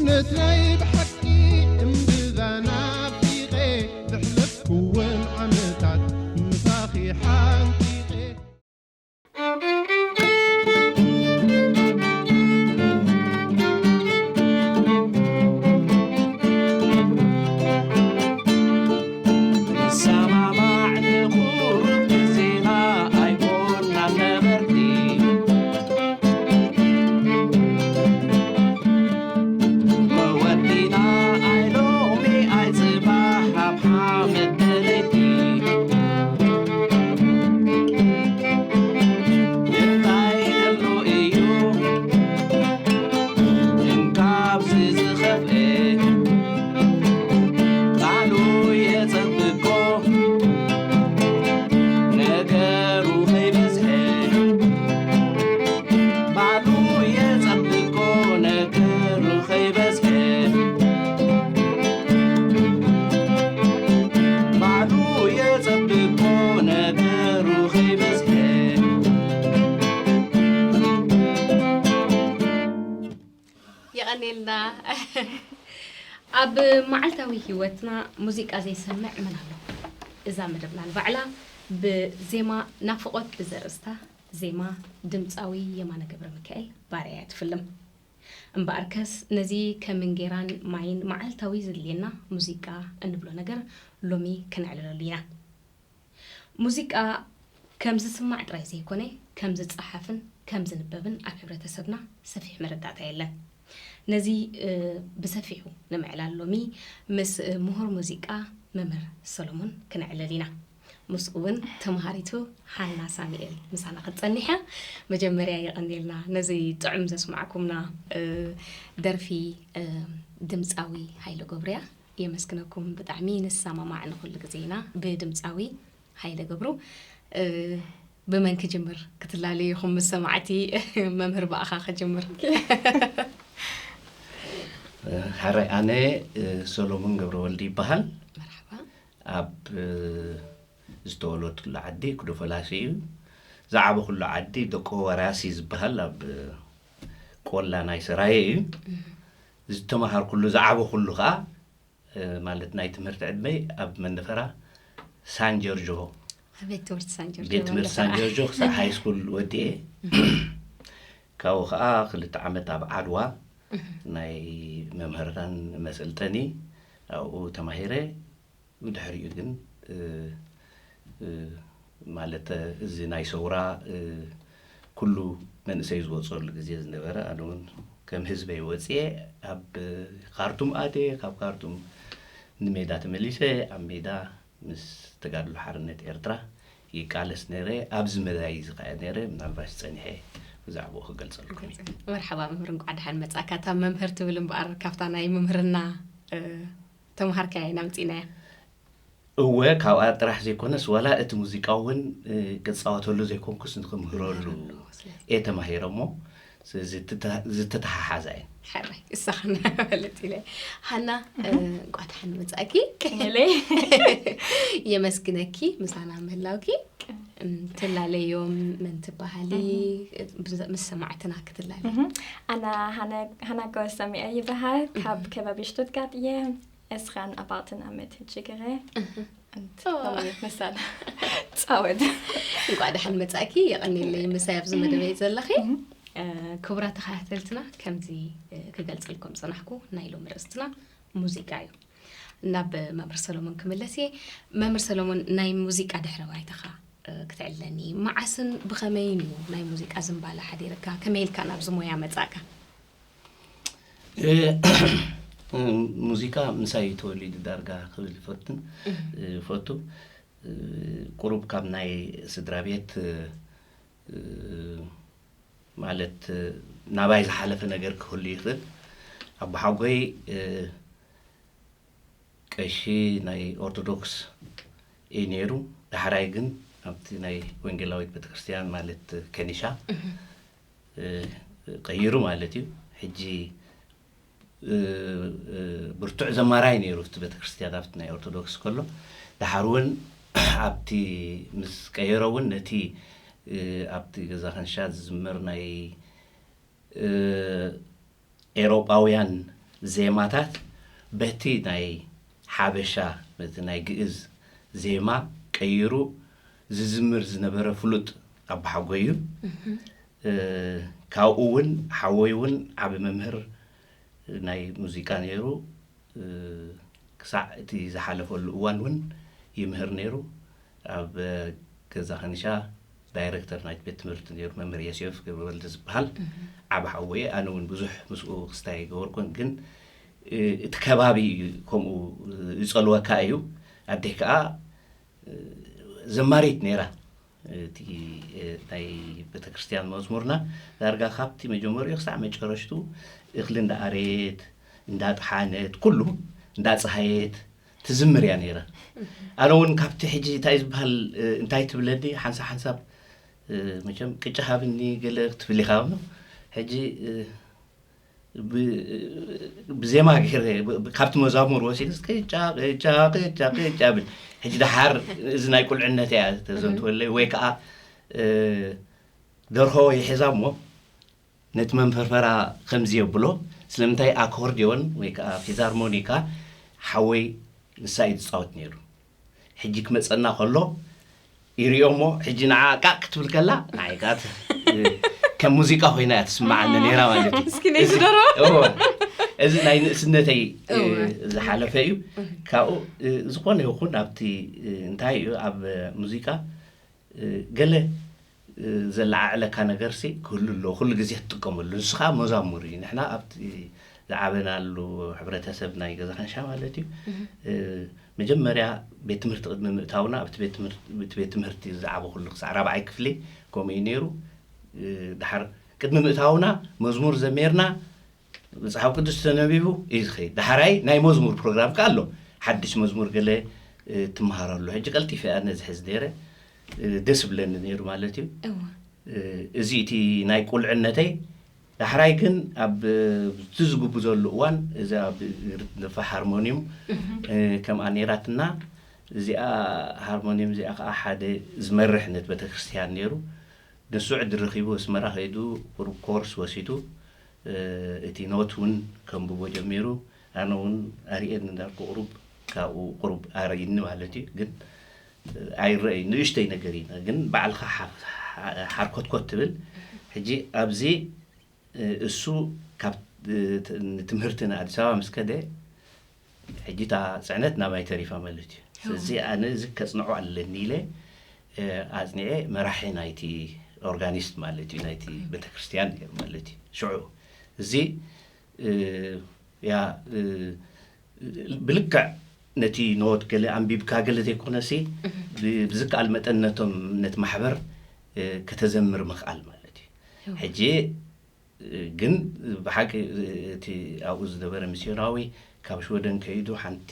ነቲ ናይ ብሓቂ እምብዛ ናፊቐ ዘሕለፍኩወን ዓመታት ምሳኺ ሓንጺቐ። ንሰማማዕ ንቁሩብ ግዜና ኣይኮናን ነበርቲ። መወዲና ኣይ ሎሚ ኣይ ጽባሕ ኣብ ሓመድ ደለይቲ። እንታይ ደሎ እዩ እንካብዚ ዝኸፍኤ? ቃሉ የጸብቆ ነገሩ ከይበዝሐ። ባሉ የጸብቆ ነገሩ ከይበዝሐ። ባሉ የጸብቆ ነገሩ ከይበዝሐ። የቐኔልና። ኣብ መዓልታዊ ህይወትና ሙዚቃ ዘይሰምዕ መን ኣሎ? እዛ መደብና ንባዕላ ብዜማ ናፍቖት ብዘርእስታ ዜማ ድምፃዊ የማነ ገብረ ሚካኤል ባርያ እያ ትፍልም። እምበኣርከስ ነዚ ከም እንጌራን ማይን መዓልታዊ ዘድልየና ሙዚቃ እንብሎ ነገር ሎሚ ክነዕልለሉ ኢና። ሙዚቃ ከም ዝስማዕ ጥራይ ዘይኮነ፣ ከም ዝጸሓፍን ከም ዝንበብን ኣብ ሕብረተሰብና ሰፊሕ መረዳእታ የለን። ነዚ፣ እ፣ ብሰፊሑ ንምዕላል ሎሚ ምስ፣ እ፣ ምሁር ሙዚቃ መምህር ሰሎሞን ክነዕልል ኢና። ምስኡ እውን ተምሃሪቱ ሃና ሳሙኤል ምሳና ክትጸንሕ እያ። መጀመርያ የቐንየልና ነዚ ጥዑም ዘስማዕኩምና፣ እ፣ ደርፊ፣ እ፣ ድምጻዊ ሃይለ ገብሩያ። የመስግነኩም። ብጣዕሚ ንሰማማዕ ንኹሉ ግዜና ብድምጻዊ ሃይለ ገብሩ። እ፣ ብመን ክጅምር? ክትላለዩ ኢኹም ምስ ሰማዕቲ። መምህር ብኣኻ ክጅምር። ሕራይ፣ ኣነ፣ እ፣ ሰሎሞን ገብረወልዲ ይበሃል። መርሓባ። ኣብ፣ እ፣ ዝተወለድኩሉ ዓዲ ኩዶፈላሲ እዩ። ዝዓበኹሉ ዓዲ ደቆ ወራሲ ዝበሃል ኣብ፣ እ፣ ቆላ ናይ ሰራየ እዩ። እህ። ዝተመሃርኩሉ፣ ዝዓበኹሉ ኸኣ፣ እ፣ ማለት ናይ ትምህርቲ ዕድመይ ኣብ መንደፈራ ሳን ጆርጆ፣ ኣብ ቤት ትምህርቲ ሳን ጆርጆ ቤት ትምህርቲ መንደፈራ። ሳን ጆርጆ ክሳብ ሃይ ስኩል ወዲኤ። እህ። ካብኡ ኸኣ ክልተ ዓመት ኣብ ዓድዋ እህ። ናይ መምህራን መሰልጠኒ ኣብኡ ተማሂረ። ብድሕሪኡ ግን፣ እ፣ እ፣ ማለት፣ እዚ ናይ ሰውራ፣ እ፣ ኩሉ መንእሰይ ዝወጸሉ ግዜ ዝነበረ፣ ኣነ እውን ከም ህዝበይ ወጽየ ኣብ ካርቱም ኣትየ፣ ካብ ካርቱም ንሜዳ ተመሊሰ፣ ኣብ ሜዳ ምስ ተጋድሎ ሓርነት ኤርትራ ይቃለስ ነይረ። ኣብዚ መዳይ እዚ ኸኣ ነይረ፣ ምናልባሽ ጸኒሐ ብዛዕባኡ ክገልጸልኩም እየ። መርሓባ መምህር፣ እንቋዕ ደሓን መጻእካ። እታ መምህር ትብል እምበኣር፣ ካብታ ናይ ምምህርና፣ እ፣ ተምሃርካያ ኢና ኣምጺእናያ። እወ፣ ካብኣ ጥራሕ ዘይኮነስ፣ ዋላ እቲ ሙዚቃ እውን፣ እ፣ ክጻወተሉ ዘይኮንኩስ ንኽምህረሉ ክምህረሉ፣ ስለዚ። እየ ተማሂረ እሞ፣ ስለዚ ዝተተ-፣ ዝተተሓሓዛ እየን። ሕራይ፣ እሳኻ ንፈልጥ ኢለ። ሃና፣ እ፣ እህ። እንቋዕ ደሓን መጻእኪ። ቅንለይ። የመስግነኪ ምሳና ምህላውኪ። ቅን- እም፣ ትላለዮም መን ትበሃሊ? እህ። ብዘ-፣ ምስ ሰማዕትና ክትላለይ። እህ። ኣና ሃና፣ ሃና ጎሰሚያ ይበሃል። ካብ እህ። ከባቢ ሽቱትጋርት እየ። ዕስራን ኣርባዕተን ዓመት ሕጂ ገይረ። እህ። እንት-፣ ኦ። ሎሚ ምሳና ጻወት። እንቋዕ ደሓን መጻእኪ፣ የቐንየለይ ምሳይ ኣብዚ መደበይ ዘለኺ። እህ። እ፣ ክቡራት ተኸታተልትና፣ ከምዚ፣ እ፣ ክገልጸልኩም ዝጸናሕኩ፣ ናይ ሎሚ ርእስትና ሙዚቃ እዩ። ናብ መምህር ሰሎሞን ክምለስ እየ። መምህር ሰሎሞን፣ ናይ ሙዚቃ ድሕረ ባይታኻ፣ እ፣ ክትዕልለኒ፣ መዓስን ብኸመይን እዩ ናይ ሙዚቃ ዝንባለ ሓዲርካ? ከመይ ኢልካ ናብዚ ሞያ መጻእካ? እ፣ ሙዚቃ ምሳይ እዩ ተወሊዱ ዳርጋ ክብል ይፈትን፣ እህ። እ፣ ይፈቱ። እ፣ ቁሩብ ካብ ናይ ስድራ ቤት፣ እ፣ ማለት፣ እ፣ ናባይ ዝሓለፈ ነገር ክህሉ ይኽእል። ኣቦሓጎይ፣ እ፣ ቀሺ ናይ ኦርቶዶክስ እዩ ነይሩ። ዳሕራይ ግን ኣብቲ ናይ ወንጌላዊት ቤተክርስትያን፣ ማለት ከኒሻ፣ እህ። እ፣ ቀይሩ ማለት እዩ። ሕጂ፣ እ፣ እ፣ ብርቱዕ ዘማራይ ነይሩ ኣብቲ ቤተክርስትያን፣ ኣብቲ ናይ ኦርቶዶክስ ከሎ። ደሓር እውን ኣብቲ ምስ ቀየሮ እውን ነቲ፣ እ፣ ኣብቲ ገዛ ከንሻ ዝዝመር ናይ፣ እ፣ ኤውሮጳውያን ዜማታት በቲ ናይ ሓበሻ፣ በቲ ናይ ግእዝ ዜማ ቀይሩ ዝዝምር ዝነበረ ፍሉጥ ኣባሓጎይ እዩ። ካብኡ እውን ሓወይ እውን ዓቢ መምህር ናይ ሙዚቃ ነይሩ። ክሳዕ እቲ ዝሓለፈሉ እዋን እውን ይምህር ነይሩ። ኣብ ገዛ ከንሻ ዳይረክተር ናይቲ ቤት ትምህርቲ ነይሩ፣ መምህር የሴፍ ገብረወልድ ዝበሃል ዓቢ ሓወየ። ኣነ እውን ብዙሕ ምስኡ ክስታይ ኣይገበርኩን፣ ግን እቲ ከባቢ እዩ ከምኡ ይጸልወካ እዩ። ኣዴይ ከኣ ዘማሪት ነይራ። እቲ ናይ ቤተክርስትያን መዝሙርና ዳርጋ ካብቲ መጀመሪኡ ክሳዕ መጨረሽቱ እኽሊ እንዳኣረየት፣ እንዳጥሓነት፣ ኩሉ እንዳፀሃየት ትዝምር እያ ነይራ። ኣነ እውን ካብቲ ሕጂ እንታይ ዝበሃል እንታይ ትብለኒ ሓንሳብ ሓንሳብ መቸም ቅጫ ሃብኒ ገለ ክትብል ኢኻ። ሕጂ ብዜማ ገይረ ካብቲ መዛሙር ወሲደ ቅጫ ቅጫ ቅጫ ቅጫ ብል። ሕጂ ደሓር እዚ ናይ ቁልዕነት እያ ተዘንትወለይ፣ ወይ ከዓ ደርሆ ይሕዛ እሞ ነቲ መንፈርፈራ ከምዚ የብሎ። ስለምንታይ ኣኮርዲዮን ወይ ከዓ ፊዛርሞኒካ ሓወይ ንሳ እዩ ዝፃወት ነይሩ። ሕጂ ክመፀና ከሎ ይሪኦ እሞ ሕጂ ንዓ ቃቅ ክትብል ከላ ንዓይ ከዓ ከም ሙዚቃ ኮይና እያ ትስምዓኒ ነይራ ማለት እዩ። ምስኪነይ ዝደርሆ። እዚ ናይ ንእስነተይ ዝሓለፈ እዩ። ካብኡ ዝኾነ ይኹን ኣብቲ እንታይ እዩ ኣብ ሙዚቃ ገለ ዘለዓዕለካ ነገርሲ ክህሉ ኣለዎ፣ ኩሉ ግዜ ትጥቀመሉ። ንሱ ከዓ መዛሙር እዩ። ንሕና ኣብቲ ዝዓበናሉ ሕብረተሰብ ናይ ገዛ ከንሻ ማለት እዩ። መጀመርያ ቤት ትምህርቲ ቅድሚ ምእታውና ኣብቲ ቤት ትምህርቲ ዝዓበኹሉ ክሳዕ ራብዓይ ክፍሊ ከምኡ እዩ ነይሩ። ድሓር ቅድሚ ምእታውና መዝሙር ዘሚርና መጽሓፍ ቅዱስ ተነቢቡ እዩ ዝኸይድ። ዳሕራይ ናይ መዝሙር ፕሮግራም ከ ኣሎ። ሓድሽ መዝሙር ገለ ትመሃረሉ። ሕጂ ቀልጢፈ እያ ነዚ ሕዚ ነይረ ደስ ብለኒ ነይሩ ማለት እዩ። እዚ እቲ ናይ ቁልዕነተይ። ዳሕራይ ግን ኣብ ዝዝግቡ ዘሉ እዋን እዚ ኣብ ርትንፋ ሃርሞኒዩም ከምኣ ነይራትና። እዚኣ ሃርሞኒየም እዚኣ ከዓ ሓደ ዝመርሕ ነት ቤተክርስትያን ነይሩ። ንሱ ዕድል ረኺቡ ኣስመራ ከይዱ ቁሩብ ኮርስ ወሲዱ እቲ ኖት እውን ከንብቦ ጀሚሩ። ኣነ እውን ኣርእየኒ እንዳልኩ ቁሩብ ካብኡ ቁሩብ ኣርእይኒ ማለት እዩ። ግን ኣይረኣይ ንእሽተይ ነገር ኢና ግን ባዕልኻ ሓርኮትኮት ትብል። ሕጂ ኣብዚ እሱ ካብ ንትምህርቲ ንኣዲስ ኣበባ ምስ ከደ ሕጂ እታ ፅዕነት ናባይ ተሪፋ ማለት እዩ። ስለዚ ኣነ እዚ ከፅንዖ ኣለኒ ኢለ ኣፅኒዐ መራሒ ናይቲ ኦርጋኒስት ማለት እዩ ናይቲ ቤተክርስትያን ነይሩ ማለት እዩ። ሽዑ እዚ ያ ብልክዕ ነቲ ኖት ገለ ኣንቢብካ ገለ ዘይኮነሲ ብዝከኣል መጠን ነቶም ነቲ ማሕበር ከተዘምር ምኽኣል ማለት እዩ። ሕጂ ግን ብሓቂ እቲ ኣብኡ ዝነበረ ሚስዮናዊ ካብ ሽወደን ከይዱ ሓንቲ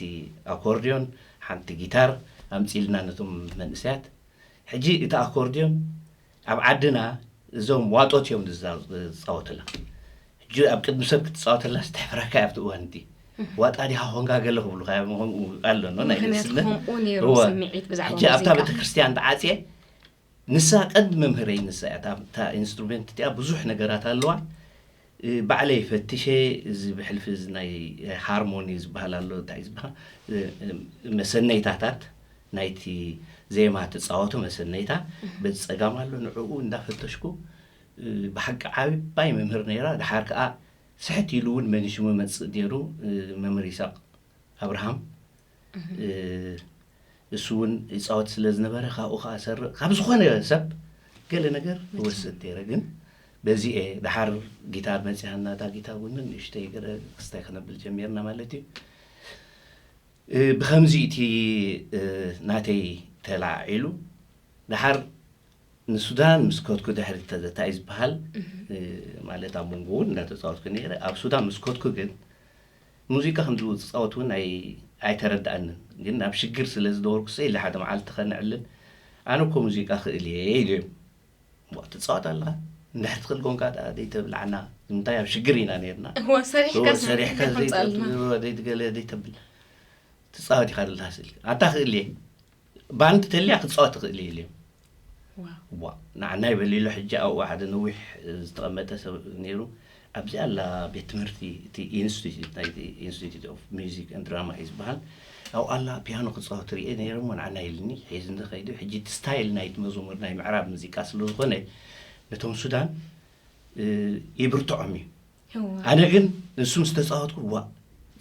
ኣኮርድዮን ሓንቲ ጊታር ኣምፂልና ነቶም መንእሰያት። ሕጂ እቲ ኣኮርድዮን ኣብ ዓድና እዞም ዋጦት እዮም ዝፃወትላ። ሕጂ ኣብ ቅድሚ ሰብ ክትፃወተላ ዝተሕፍረካ ኣብቲ እዋን እቲ ዋጣ ዲኻ ኮንካ ገለ ክብሉካ ኣሎ ናይ ንእስነት። ሕጂ ኣብታ ቤተክርስትያን ተዓፅየ ንሳ ቀንዲ መምህረይ ንሳ እያ። እታ ኢንስትሩሜንት እቲኣ ብዙሕ ነገራት ኣለዋ። ባዕለይ ፈትሸ እዚ ብሕልፊ እዚ ናይ ሃርሞኒ ዝበሃል ኣሎ እንታይ ዝበሃል መሰነይታታት ናይቲ ዜማ ትፃወቶ መሰነይታ በዚ ፀጋም ኣሎ ንዕኡ እንዳፈተሽኩ ብሓቂ ዓባይ መምህር ነይራ። ድሓር ከዓ ስሕት ኢሉ እውን መኒሽሙ መፅእ ነይሩ መምህር ይሳቅ ኣብርሃም እሱ እውን ይፃወት ስለ ዝነበረ ካብኡ ከዓ ሰርቕ ካብ ዝኾነ ሰብ ገለ ነገር እወስድ ነይረ። ግን በዚኤ ድሓር ጊታር መፂሃና እታ ጊታር እውን ንእሽተይ ገለ ክስታይ ክነብል ጀሚርና ማለት እዩ። ብከምዚ እቲ ናተይ ተላዓዒሉ ድሓር ንሱዳን ምስ ከድኩ ድሕሪ እንታይ ዝበሃል ማለት ኣብ መንጎ እውን እንዳተፃወትኩ ነይረ። ኣብ ሱዳን ምስ ከድኩ ግን ሙዚቃ ከም ዝፃወት እውን ኣይተረድኣንን። ግን ኣብ ሽግር ስለ ዝነበርኩ ሰ ኢለ ሓደ መዓልቲ ከነዕልል ኣነ እኮ ሙዚቃ ክእል እየ ኢሉ እዮም። ትፃወት ኣለካ እንድሕር ትኽእል ኮንካ ደይተብልዓና ንምንታይ ኣብ ሽግር ኢና ነርና። ሰሪሕካ ሰሪሕካ ዘይተብል ዘይትገለ ዘይተብል ትፃወት ኢኻ ዘለካ ስእል ኣታ ክእል እየ ባንድ ተልያ ክትፃወት ትኽእል እየ ኢሉ እዮም። ዋ ንዓና ይበል ኢሉ። ሕጂ ኣብኡ ሓደ ነዊሕ ዝተቐመጠ ሰብ ነይሩ። ኣብዚ ኣላ ቤት ትምህርቲ፣ እቲ ኢንስቲትዩት፣ ናይቲ ኢንስቲትዩት ኦፍ ሚዚክ ኤንድ ድራማ እዩ ዝበሃል። ኣብኡ ኣላ ፒያኖ ክፃወት ርእየ ነይረ እሞ ንዓና ኢልኒ ሒዝኒ ከይዱ። ሕጂ እቲ ስታይል ናይቲ መዝሙር ናይ ምዕራብ ሙዚቃ ስለ ዝኾነ ነቶም ሱዳን ይብርትዖም እዩ። ኣነ ግን ንሱ ምስ ተፃወትኩ ዋ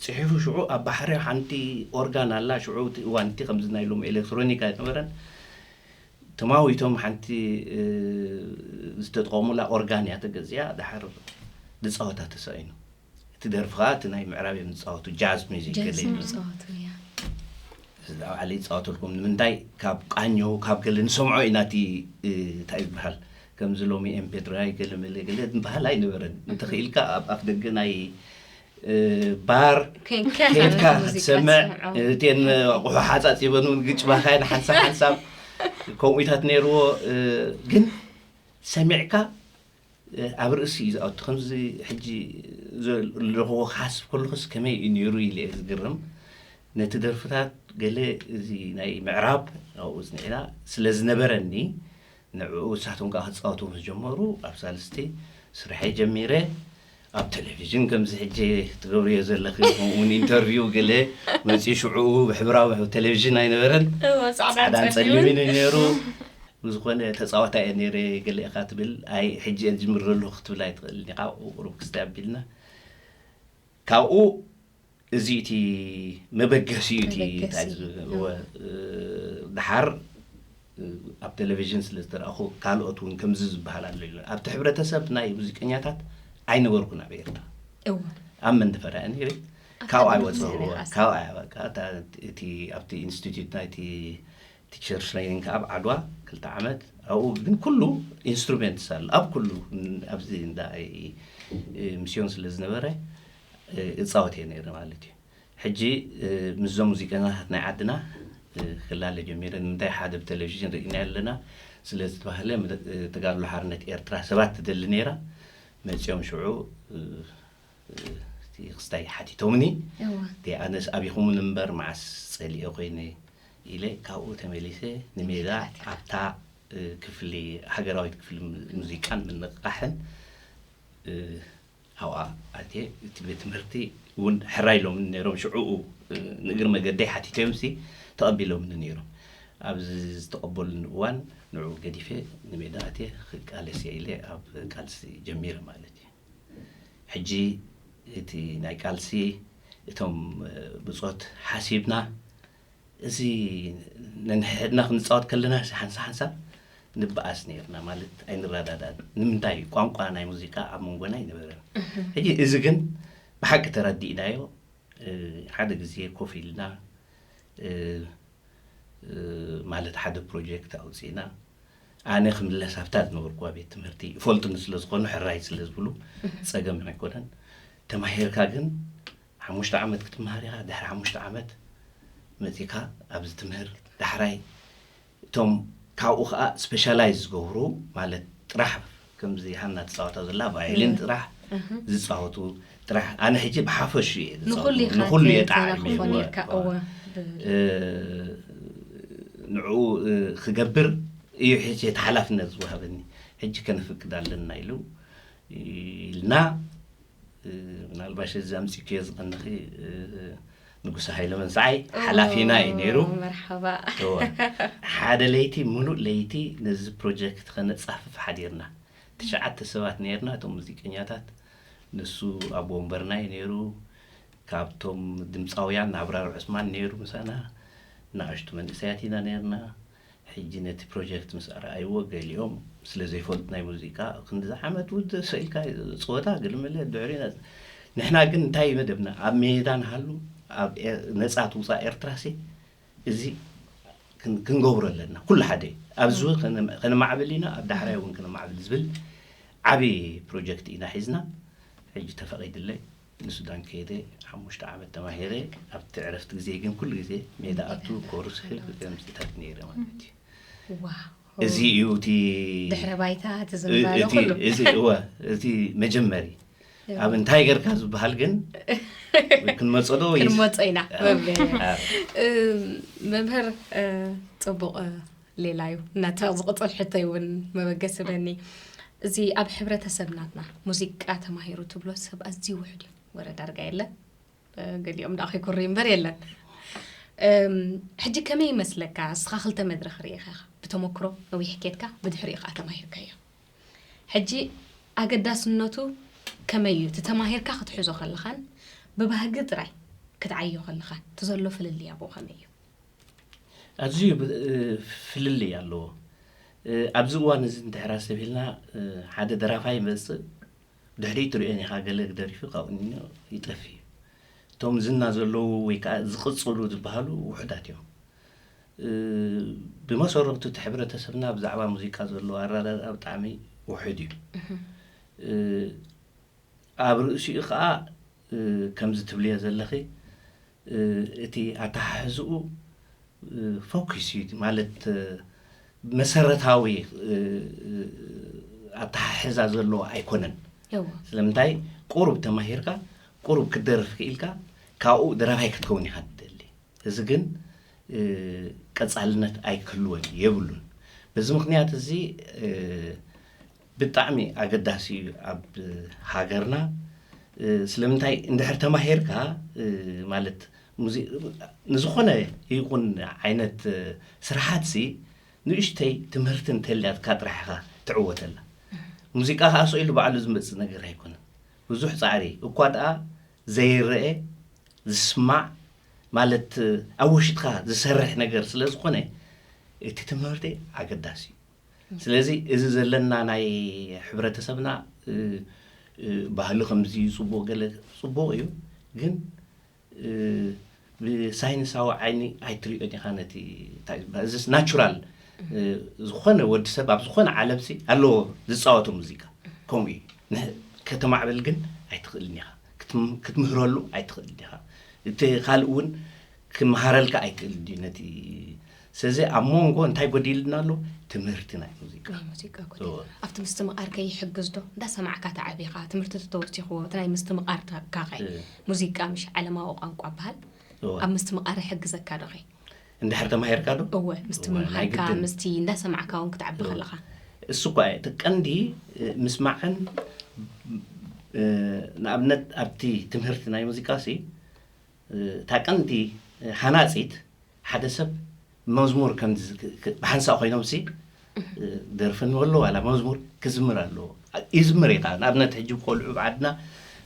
ፅሒፉ ሽዑ ኣብ ባሕሪ ሓንቲ ኦርጋን ኣላ። ሽዑ እቲ እዋን እቲ ከምዚ ናይ ሎም ኤሌክትሮኒክ ኣይነበረን። ተማዊቶም ሓንቲ ዝተጠቐሙላ ኦርጋን እያ ተገዚኣ። ድሓር ዝፃወታ ተሳኢኑ። እቲ ደርፊ ከዓ እቲ ናይ ምዕራብ እዮም ዝፃወቱ ጃዝ ሚዚክ ገለ ይብሉ። ዝፃወቱ እያ። እዚ ኣብ ዓለ ይፃወተልኩም ንምንታይ ካብ ቃኞ ካብ ገለ ንሰምዖ ኢና። እቲ እንታይ ዝበሃል ከምዚ ሎሚ ኤምፔድራይ ገለ መለ ገለ ዝበሃል ኣይነበረን። እንተኽኢልካ ኣብ ኣፍ ደገ ናይ ባር ኮንካ ኬድካ ሙዚቃ ክትሰምዕ ትሰምዖ። እቴን ኣቑሑ ሓፃፂበን እውን ግጭባኻየን ሓንሳብ ሓንሳብ ከምኡታት ነይርዎ። ግን ሰሚዕካ ኣብ ርእሲ እዩ ዝኣቱ። ከምዚ ሕጂ ዘለኹዎ ክሓስብ ከለኹስ ከመይ እዩ ነይሩ ኢለ እየ ዝግርም። ነቲ ደርፍታት ገለ እዚ ናይ ምዕራብ ኣብኡ ፅኒዕና ስለ ዝነበረኒ ንዕኡ እሳቶም ከዓ ክፃወቱ ምስ ጀመሩ ኣብ ሳልስቲ ስርሐይ ጀሚረ። ኣብ ቴሌቪዥን ከምዚ ሕጂ ትገብርዮ ዘለኺ ከምኡውን ኢንተርቪው ገለ መፂኡ ሽዕኡ ብሕብራዊ ቴሌቪዥን ኣይነበረን። እወ፣ ፃዕዳን ፃዕዳን ፀሊምን። ፀሊምን እዩ ነይሩ። ብዝኾነ ተፃዋታይ እየ ነይረ ገለ ኢኻ ትብል ኣይ ሕጂ እየ ዝምር ዘለኹ ክትብል ኣይትኽእልን ኢኻ። ቁሩብ ክስታይ ኣቢልና ካብኡ እዚ እቲ መበገሲ እዩ እቲ መበገሲ። እንታይ ዝ- ወ- ድሓር ኣብ ቴሌቪዥን ስለ ዝተረእኹ ካልኦት እውን ከምዚ ዝበሃል ኣሎ ኢሉ ኣብቲ ሕብረተሰብ ናይ ሙዚቀኛታት ኣይነበርኩን ኣብ ኤርትራ እወ። ኣብ መንደፈራ እያ ነይረ። ካብኣ ሓደ ይወፅእ መዘነ ራእሲ። ካብኣ እያ በቃ እታ- እቲ ኣብቲ ኢንስቲትዩት ናይቲ ቲቸር ትሬኒንግ ኣብ ዓድዋ ክልተ ዓመት ኣብኡ ግን ኩሉ ኢንስትሩሜንትስ ኣሎ ኣብ ኩሉ ኣብዚ እንዳ ሚስዮን ስለ ዝነበረ እፃወት እየ ነይረ ማለት እዩ። ሕጂ ምስዞም ሙዚቀኛታት ናይ ዓድና ክላለ ጀሚረ ንምንታይ ሓደ ብቴሌቪዥን ርኢና ኣለና ስለ ዝተባህለ ተጋድሎ ሓርነት ኤርትራ ሰባት ትደሊ ነይራ መፂኦም ሽዑ እቲ ክስታይ ሓቲቶምኒ እወ። ደ ኣነስ ኣቢኹምን እምበር መዓስ ፀሊኦ ኮይነ ኢለ ካብኡ ተመሊሰ ንሜዳ ኣብታ ክፍሊ ሃገራዊት ክፍሊ ሙዚቃን ምንቕቃሕን ኣብኣ ኣትየ እቲ ቤት ትምህርቲ እውን ሕራይ ኢሎም ነይሮም ሽዕኡ ንእግሪ መገደይ ሓቲቶዮም ሲ ተቐቢሎምኒ ነይሮም ኣብዚ ዝተቐበሉኒ እዋን ንዕኡ ገዲፈ ንሜዳ ኣትየ ክቃለስ እየ ኢለ ኣብ ቃልሲ ጀሚረ ማለት እዩ። ሕጂ እቲ ናይ ቃልሲ እቶም ብፆት ሓሲብና እዚ ነንሕድና ክንፃወት ከለና ሓንሳ ሓንሳብ ንበኣስ ነርና ማለት ኣይንረዳዳን ንምንታይ ቋንቋ ናይ ሙዚቃ ኣብ መንጎና ኣይነበረን። ሕጂ እዚ ግን ብሓቂ ተረዲእናዮ ሓደ ግዜ ኮፍ ኢልና ማለት ሓደ ፕሮጀክት ኣውፅእና ኣነ ክምለስ ኣብታ ዝነበርኩዋ ቤት ትምህርቲ ይፈልጡኒ ስለ ዝኾኑ ሕራይ ስለ ዝብሉ ፀገም ኣይኮነን። ተማሂርካ ግን ሓሙሽተ ዓመት ክትመሃር ኢኻ ድሕሪ ሓሙሽተ ዓመት መፂካ ኣብዚ ትምህር ዳሕራይ እቶም ካብኡ ከዓ ስፔሻላይዝ ዝገብሩ ማለት ጥራሕ ከምዚ ሃና ትፃወታ ዘላ ቫዮሊን ጥራሕ ዝፃወቱ ጥራሕ ኣነ ሕጂ ብሓፈሹ እየ ዝፃወቱ። ንኹሉ ኢኻ ንኹሉ እየ ተ- ጣዕሚ ተናኽፎ እወ፣ ነርካ፣ እወ። እወ። እ፣ ንዕኡ እ፣ ክገብር እዩ ሕጂ እቲ ሓላፍነት ዝወሃበኒ ሕጂ ከነፍቅድ ኣለና ኢሉ ኢልና እ፣ ምናልባሽ እዚ ኣምፂክዮ ዝቐንኺ እ፣ ንጉሰ ሃይለ መንስዓይ ሓላፊና እዩ ነይሩ። መርሓባ። እወ። ሓደ ለይቲ ሙሉእ ለይቲ ነዚ ፕሮጀክት ከነፃፍፍ ሓዲርና ትሽዓተ ሰባት ነርና እቶም ሙዚቀኛታት ንሱ ኣብ ወንበርና እዩ ነይሩ። ካብቶም ድምፃውያን ኣብራር ዑስማን ነይሩ ምሳና። ንኣሽቱ መንእሰያት ኢና ነርና። ሕጂ ነቲ ፕሮጀክት ምስ ኣርኣይዎ ገሊኦም ስለ ዘይፈልጡ ናይ ሙዚቃ ክንዲ ዝዓመት ውድ ሰኢልካ ፀወታ ግልምለ ድሕሪ ንሕና ግን እንታይ መደብና ኣብ ሜዳ ንሃሉ ኣብ ኤ- ነፃ ትውፃእ ኤርትራ ሲ እዚ ክን- ክንገብሮ ኣለና ኩሉ ሓደ ኣብዚ እውን ከነ- ከነማዕብል ኢና ኣብ ዳሕራይ እውን ከነማዕብል ዝብል ዓብዪ ፕሮጀክት ኢና ሒዝና። ሕጂ ተፈቒድለይ ንሱዳን ከይደ ሓሙሽተ ዓመት ተማሂረ ኣብቲ ዕረፍቲ ግዜ ግን ኩሉ ግዜ ሜዳ ኣቱ ኮርስ ክምፅታት ነይረ ማለት እዩ። ዋው። እዚ እዩ እቲ ድሕረ ባይታ ትዝምባሎ እቲ ኩሉ እዚ እወ እቲ መጀመሪ ኣብ እንታይ ገርካ ዝበሃል ግን ክንመፀዶ ክንመፀ ኢና መብለያ። አ፣ መምህር እ፣ ፅቡቕ እ፣ ሌላ እዩ። እናተ ዝቕጽል ሕቶይ እውን መበገሲ በኒ። እዚ ኣብ ሕብረተሰብ ናትና ሙዚቃ ተማሂሩ ትብሎ ሰብ ኣዝዩ ውሑድ እዩ። ወረ ዳርጋ የለን። ገሊኦም ደኣ ከይኩሪ እምበር የለን። እም፣ ሕጂ ከመይ ይመስለካ? እስኻ ክልተ መድረኽ ርኢኻ ኢኻ። ብተመክሮ ነዊሕ ኬድካ፣ ብድሕሪኡ ከኣ ተማሂርካዮ። ሕጂ ኣገዳስነቱ ከመይ እዩ? እቲ ተማሂርካ ክትሕዞ ከለኻን ብባህጊ ጥራይ ክትዓዮ ከለኻን እቲ ዘሎ ፍልልይ ኣብኡ ከመይ እዩ? ኣዝዩ ብ-፣ ፍልልይ ኣለዎ። ኣብዚ እዋን እዚ እንድሕር ኣስተብሂልና፣ ሓደ ደራፋይ ይመጽእ፣ ድሕሪኡ ትሪኦን ኢኻ፣ ገለ ደሪፉ ካብኡ ንዮ ይጠፍእ እዩ። እቶም ዝና ዘለዉ ወይ ከዓ ዝቕጽሉ ዝበሃሉ ውሑዳት እዮም። ብመሰረቱ እቲ ሕብረተሰብና ብዛዕባ ሙዚቃ ዘለዎ ኣረዳድኣ ብጣዕሚ ውሑድ እዩ። ኣብ ርእሲኡ ከዓ፣ እ፣ ከምዚ ትብልዮ ዘለኺ፣ እ፣ እቲ ኣተሓሕዝኡ፣ እ፣ ፎኪስ እዩ፣ ማለት፣ እ፣ መሰረታዊ፣ እ፣ እ፣ ኣተሓሕዛ ዘለዎ ኣይኮነን። እዎ። ስለምንታይ? ቁሩብ ተማሂርካ፣ ቁሩብ ክትደርፍ ክኢልካ፣ ካብኡ ደራፋይ ክትከውን ኢኻ ትደሊ። እዚ ግን፣ እ፣ ቀጻልነት ኣይክህልዎን የብሉን። በዚ ምኽንያት እዚ፣ እ፣ ብጣዕሚ ኣገዳሲ እዩ ኣብ ሃገርና። እ፣ ስለምንታይ? እንድሕር ተማሂርካ፣ እ፣ ማለት፣ ሙዚ-፣ ንዝኾነ ይኹን ዓይነት፣ እ፣ ስራሓትሲ ንእሽተይ ትምህርቲ እንተልያትካ ጥራሕ ኢኻ ትዕወተላ። ሙዚቃ ከኣ ስቕ ኢሉ ባዕሉ ዝመጽእ ነገር ኣይኮነን። ብዙሕ ጻዕሪ፣ እኳ ደኣ ዘይረአ፣ ዝስማዕ፣ ማለት፣ ኣብ ውሽጥኻ ዝሰርሕ ነገር ስለ ዝኾነ፣ እቲ ትምህርቲ ኣገዳሲ እዩ። ስለዚ፣ እዚ ዘለና ናይ ሕብረተሰብና፣ እ፣ እ፣ ባህሊ ከምዚ እዩ፣ ጽቡቕ፣ ገለ ጽቡቕ እዩ፣ ግን፣ እ፣ ብሳይንሳዊ ዓይኒ ኣይትሪኦን ኢኻ ነቲ፣ እንታይ ዝበሃል፣ እዚስ ናቹራል፣ እ፣ ዝኾነ ወዲ ሰብ ኣብ ዝኾነ ዓለምሲ ኣለዎ ዝጻወቶ ሙዚቃ። ከምኡ እዩ። ንሕ-፣ ከተማዕብል ግን ኣይትኽእልን ኢኻ። ክትም-፣ ክትምህረሉ ኣይትኽእልን ኢኻ። እቲ ካልእ እውን ክመሃረልካ ኣይክእልን እዩ። ነቲ፣ ስለዚ ኣብ መንጎ እንታይ ጎዲልና ኣሎ? ትምህርቲ ናይ ሙዚቃ። ናይ ሙዚቃ ጎዲልና። እወ። ኣብቲ ምስትምቓር ከ ይሕግዝ ዶ? እንዳሰማዕካ ተዓቢኻ፣ ትምህርቲ ተተወሲኽዎ፣ እቲ ናይ ምስትምቓር ታ-፣ ካኸ እ። ሙዚቃ ምሽ ዓለማዊ ቋንቋ በሃል? እወ። ኣብ ምስትምቓር ይሕግዘካ ዶ ኸ? እንድሕር ተማሂርካ ዶ? እወ፣ ምስቲ እወ፣ ናይ መምሃርካ፣ ግድን። ምስቲ እንዳሰማዕካ እውን ክትዓቢ እወ። ከለኻ። እሱ እኳ እዩ። እቲ ቀንዲ፣ እ፣ ምስማዕን፣ እ፣ ንኣብነት ኣብቲ ትምህርቲ ናይ ሙዚቃ ሲ፣ እ፣ እታ ቀንዲ፣ እ፣ ሃናጺት ሓደ ሰብ መዝሙር ከም ዝ-፣ ክ-፣ ክ-፣ ብሓንሳእ ኮይኖም ሲ፣ እ፣ ደርፊ እንበሎ ዋላ መዝሙር ክዝምር ኣለዎ። ይዝምር ኢኻ። ንኣብነት ሕጂ ቆልዑ ኣብ ዓድና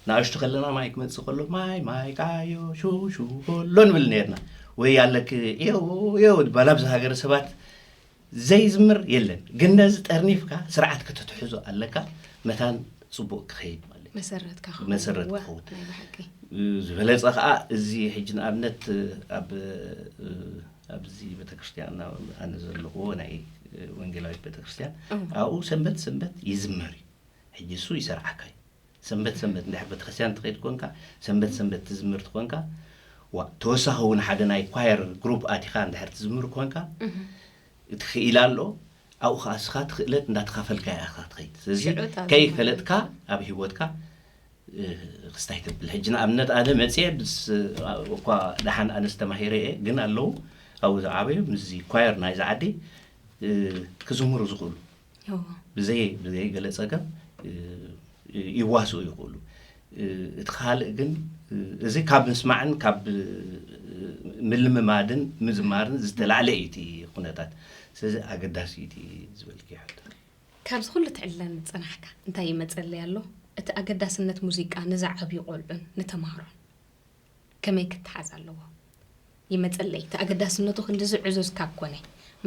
ንኣሽቱ ከለና ማይ ክመጽእ ከሎ ማይ ማይ ካዮ ሹ ሹ በሎ ንብል ነርና። ወይ ኣለክ ኤው ኤው ባላ ኣብዚ ሃገረ ሰባት ዘይዝምር የለን። ግን ነዚ ጠርኒፍካ ስርዓት ከተትሕዞ ኣለካ፣ መታን ጽቡቕ ክኸይድ ማለት እዩ። መሰረትካ ክኸውን። መሰረት እወ፣ ክኸውን። ናይ ብሓቂ። ዝበለጸ ከኣ እዚ ሕጂ ንኣብነት ኣብ፣ ኣብዚ ቤተክርስትያን ኣነ ዘለኽዎ ናይ ወንጌላዊት ቤተክርስትያን እወ። ኣብኡ ሰንበት ሰንበት ይዝመር እዩ። ሕጂ እሱ ይሰርዓካ እዩ። ሰንበት ሰንበት እንድሕር ቤተክርስትያን ትኸይድ ኮንካ፣ ሰንበት ሰንበት ትዝምር ትኾንካ፣ ዋ፣ ተወሳኺ እውን ሓደ ናይ ኳየር ግሩፕ ኣቲኻ እንድሕር ትዝምር ኮንካ፣ እህ። እቲ ክኢላ ኣሎ፣ ኣብኡ ኸዓ እስኻ ትኽእለት እንዳተኻፈልካ ኢኻ ትኸይድ። ስለዚ ሽዑ እታ ከይፈለጥካ ኣብ ህይወትካ፣ እ፣ ክስታይ ተብል። ሕጂ ንኣብነት ኣነ መጽየ ምስ፣ እኳ ደሓን ኣነስ ተማሂረ እየ፣ ግን ኣለዉ ኣብኡ ዝዓበዩ ምስዚ ኳየር ናይዚ ዓዲ፣ እ፣ ክዝምሩ ዝኽእሉ። እዎ። ብዘይ፣ ብዘይ ገለ ጸገም፣ እ፣ ይዋስኡ ይኽእሉ። እ፣ እቲ ካልእ ግን፣ እ፣ እዚ ካብ ምስማዕን ካብ፣ እ፣ ምልምማድን ምዝማርን ዝተላዕለ እዩ እቲ ኩነታት። ስለዚ ኣገዳሲ እዩ እቲ ዝበልክዮ ሕቶ። ካብዚ ኩሉ ትዕለን ዝጸናሕካ እንታይ ይመጸለይ ኣሎ? እቲ ኣገዳስነት ሙዚቃ ንዝዓብዩ ቆልዑን ንተምሃሮን ከመይ ክተሓዝ ኣለዎ? ይመጸለይ፣ እቲ ኣገዳስነቱ ክንድዚ ዕዙዝ ካብ ኮነ፣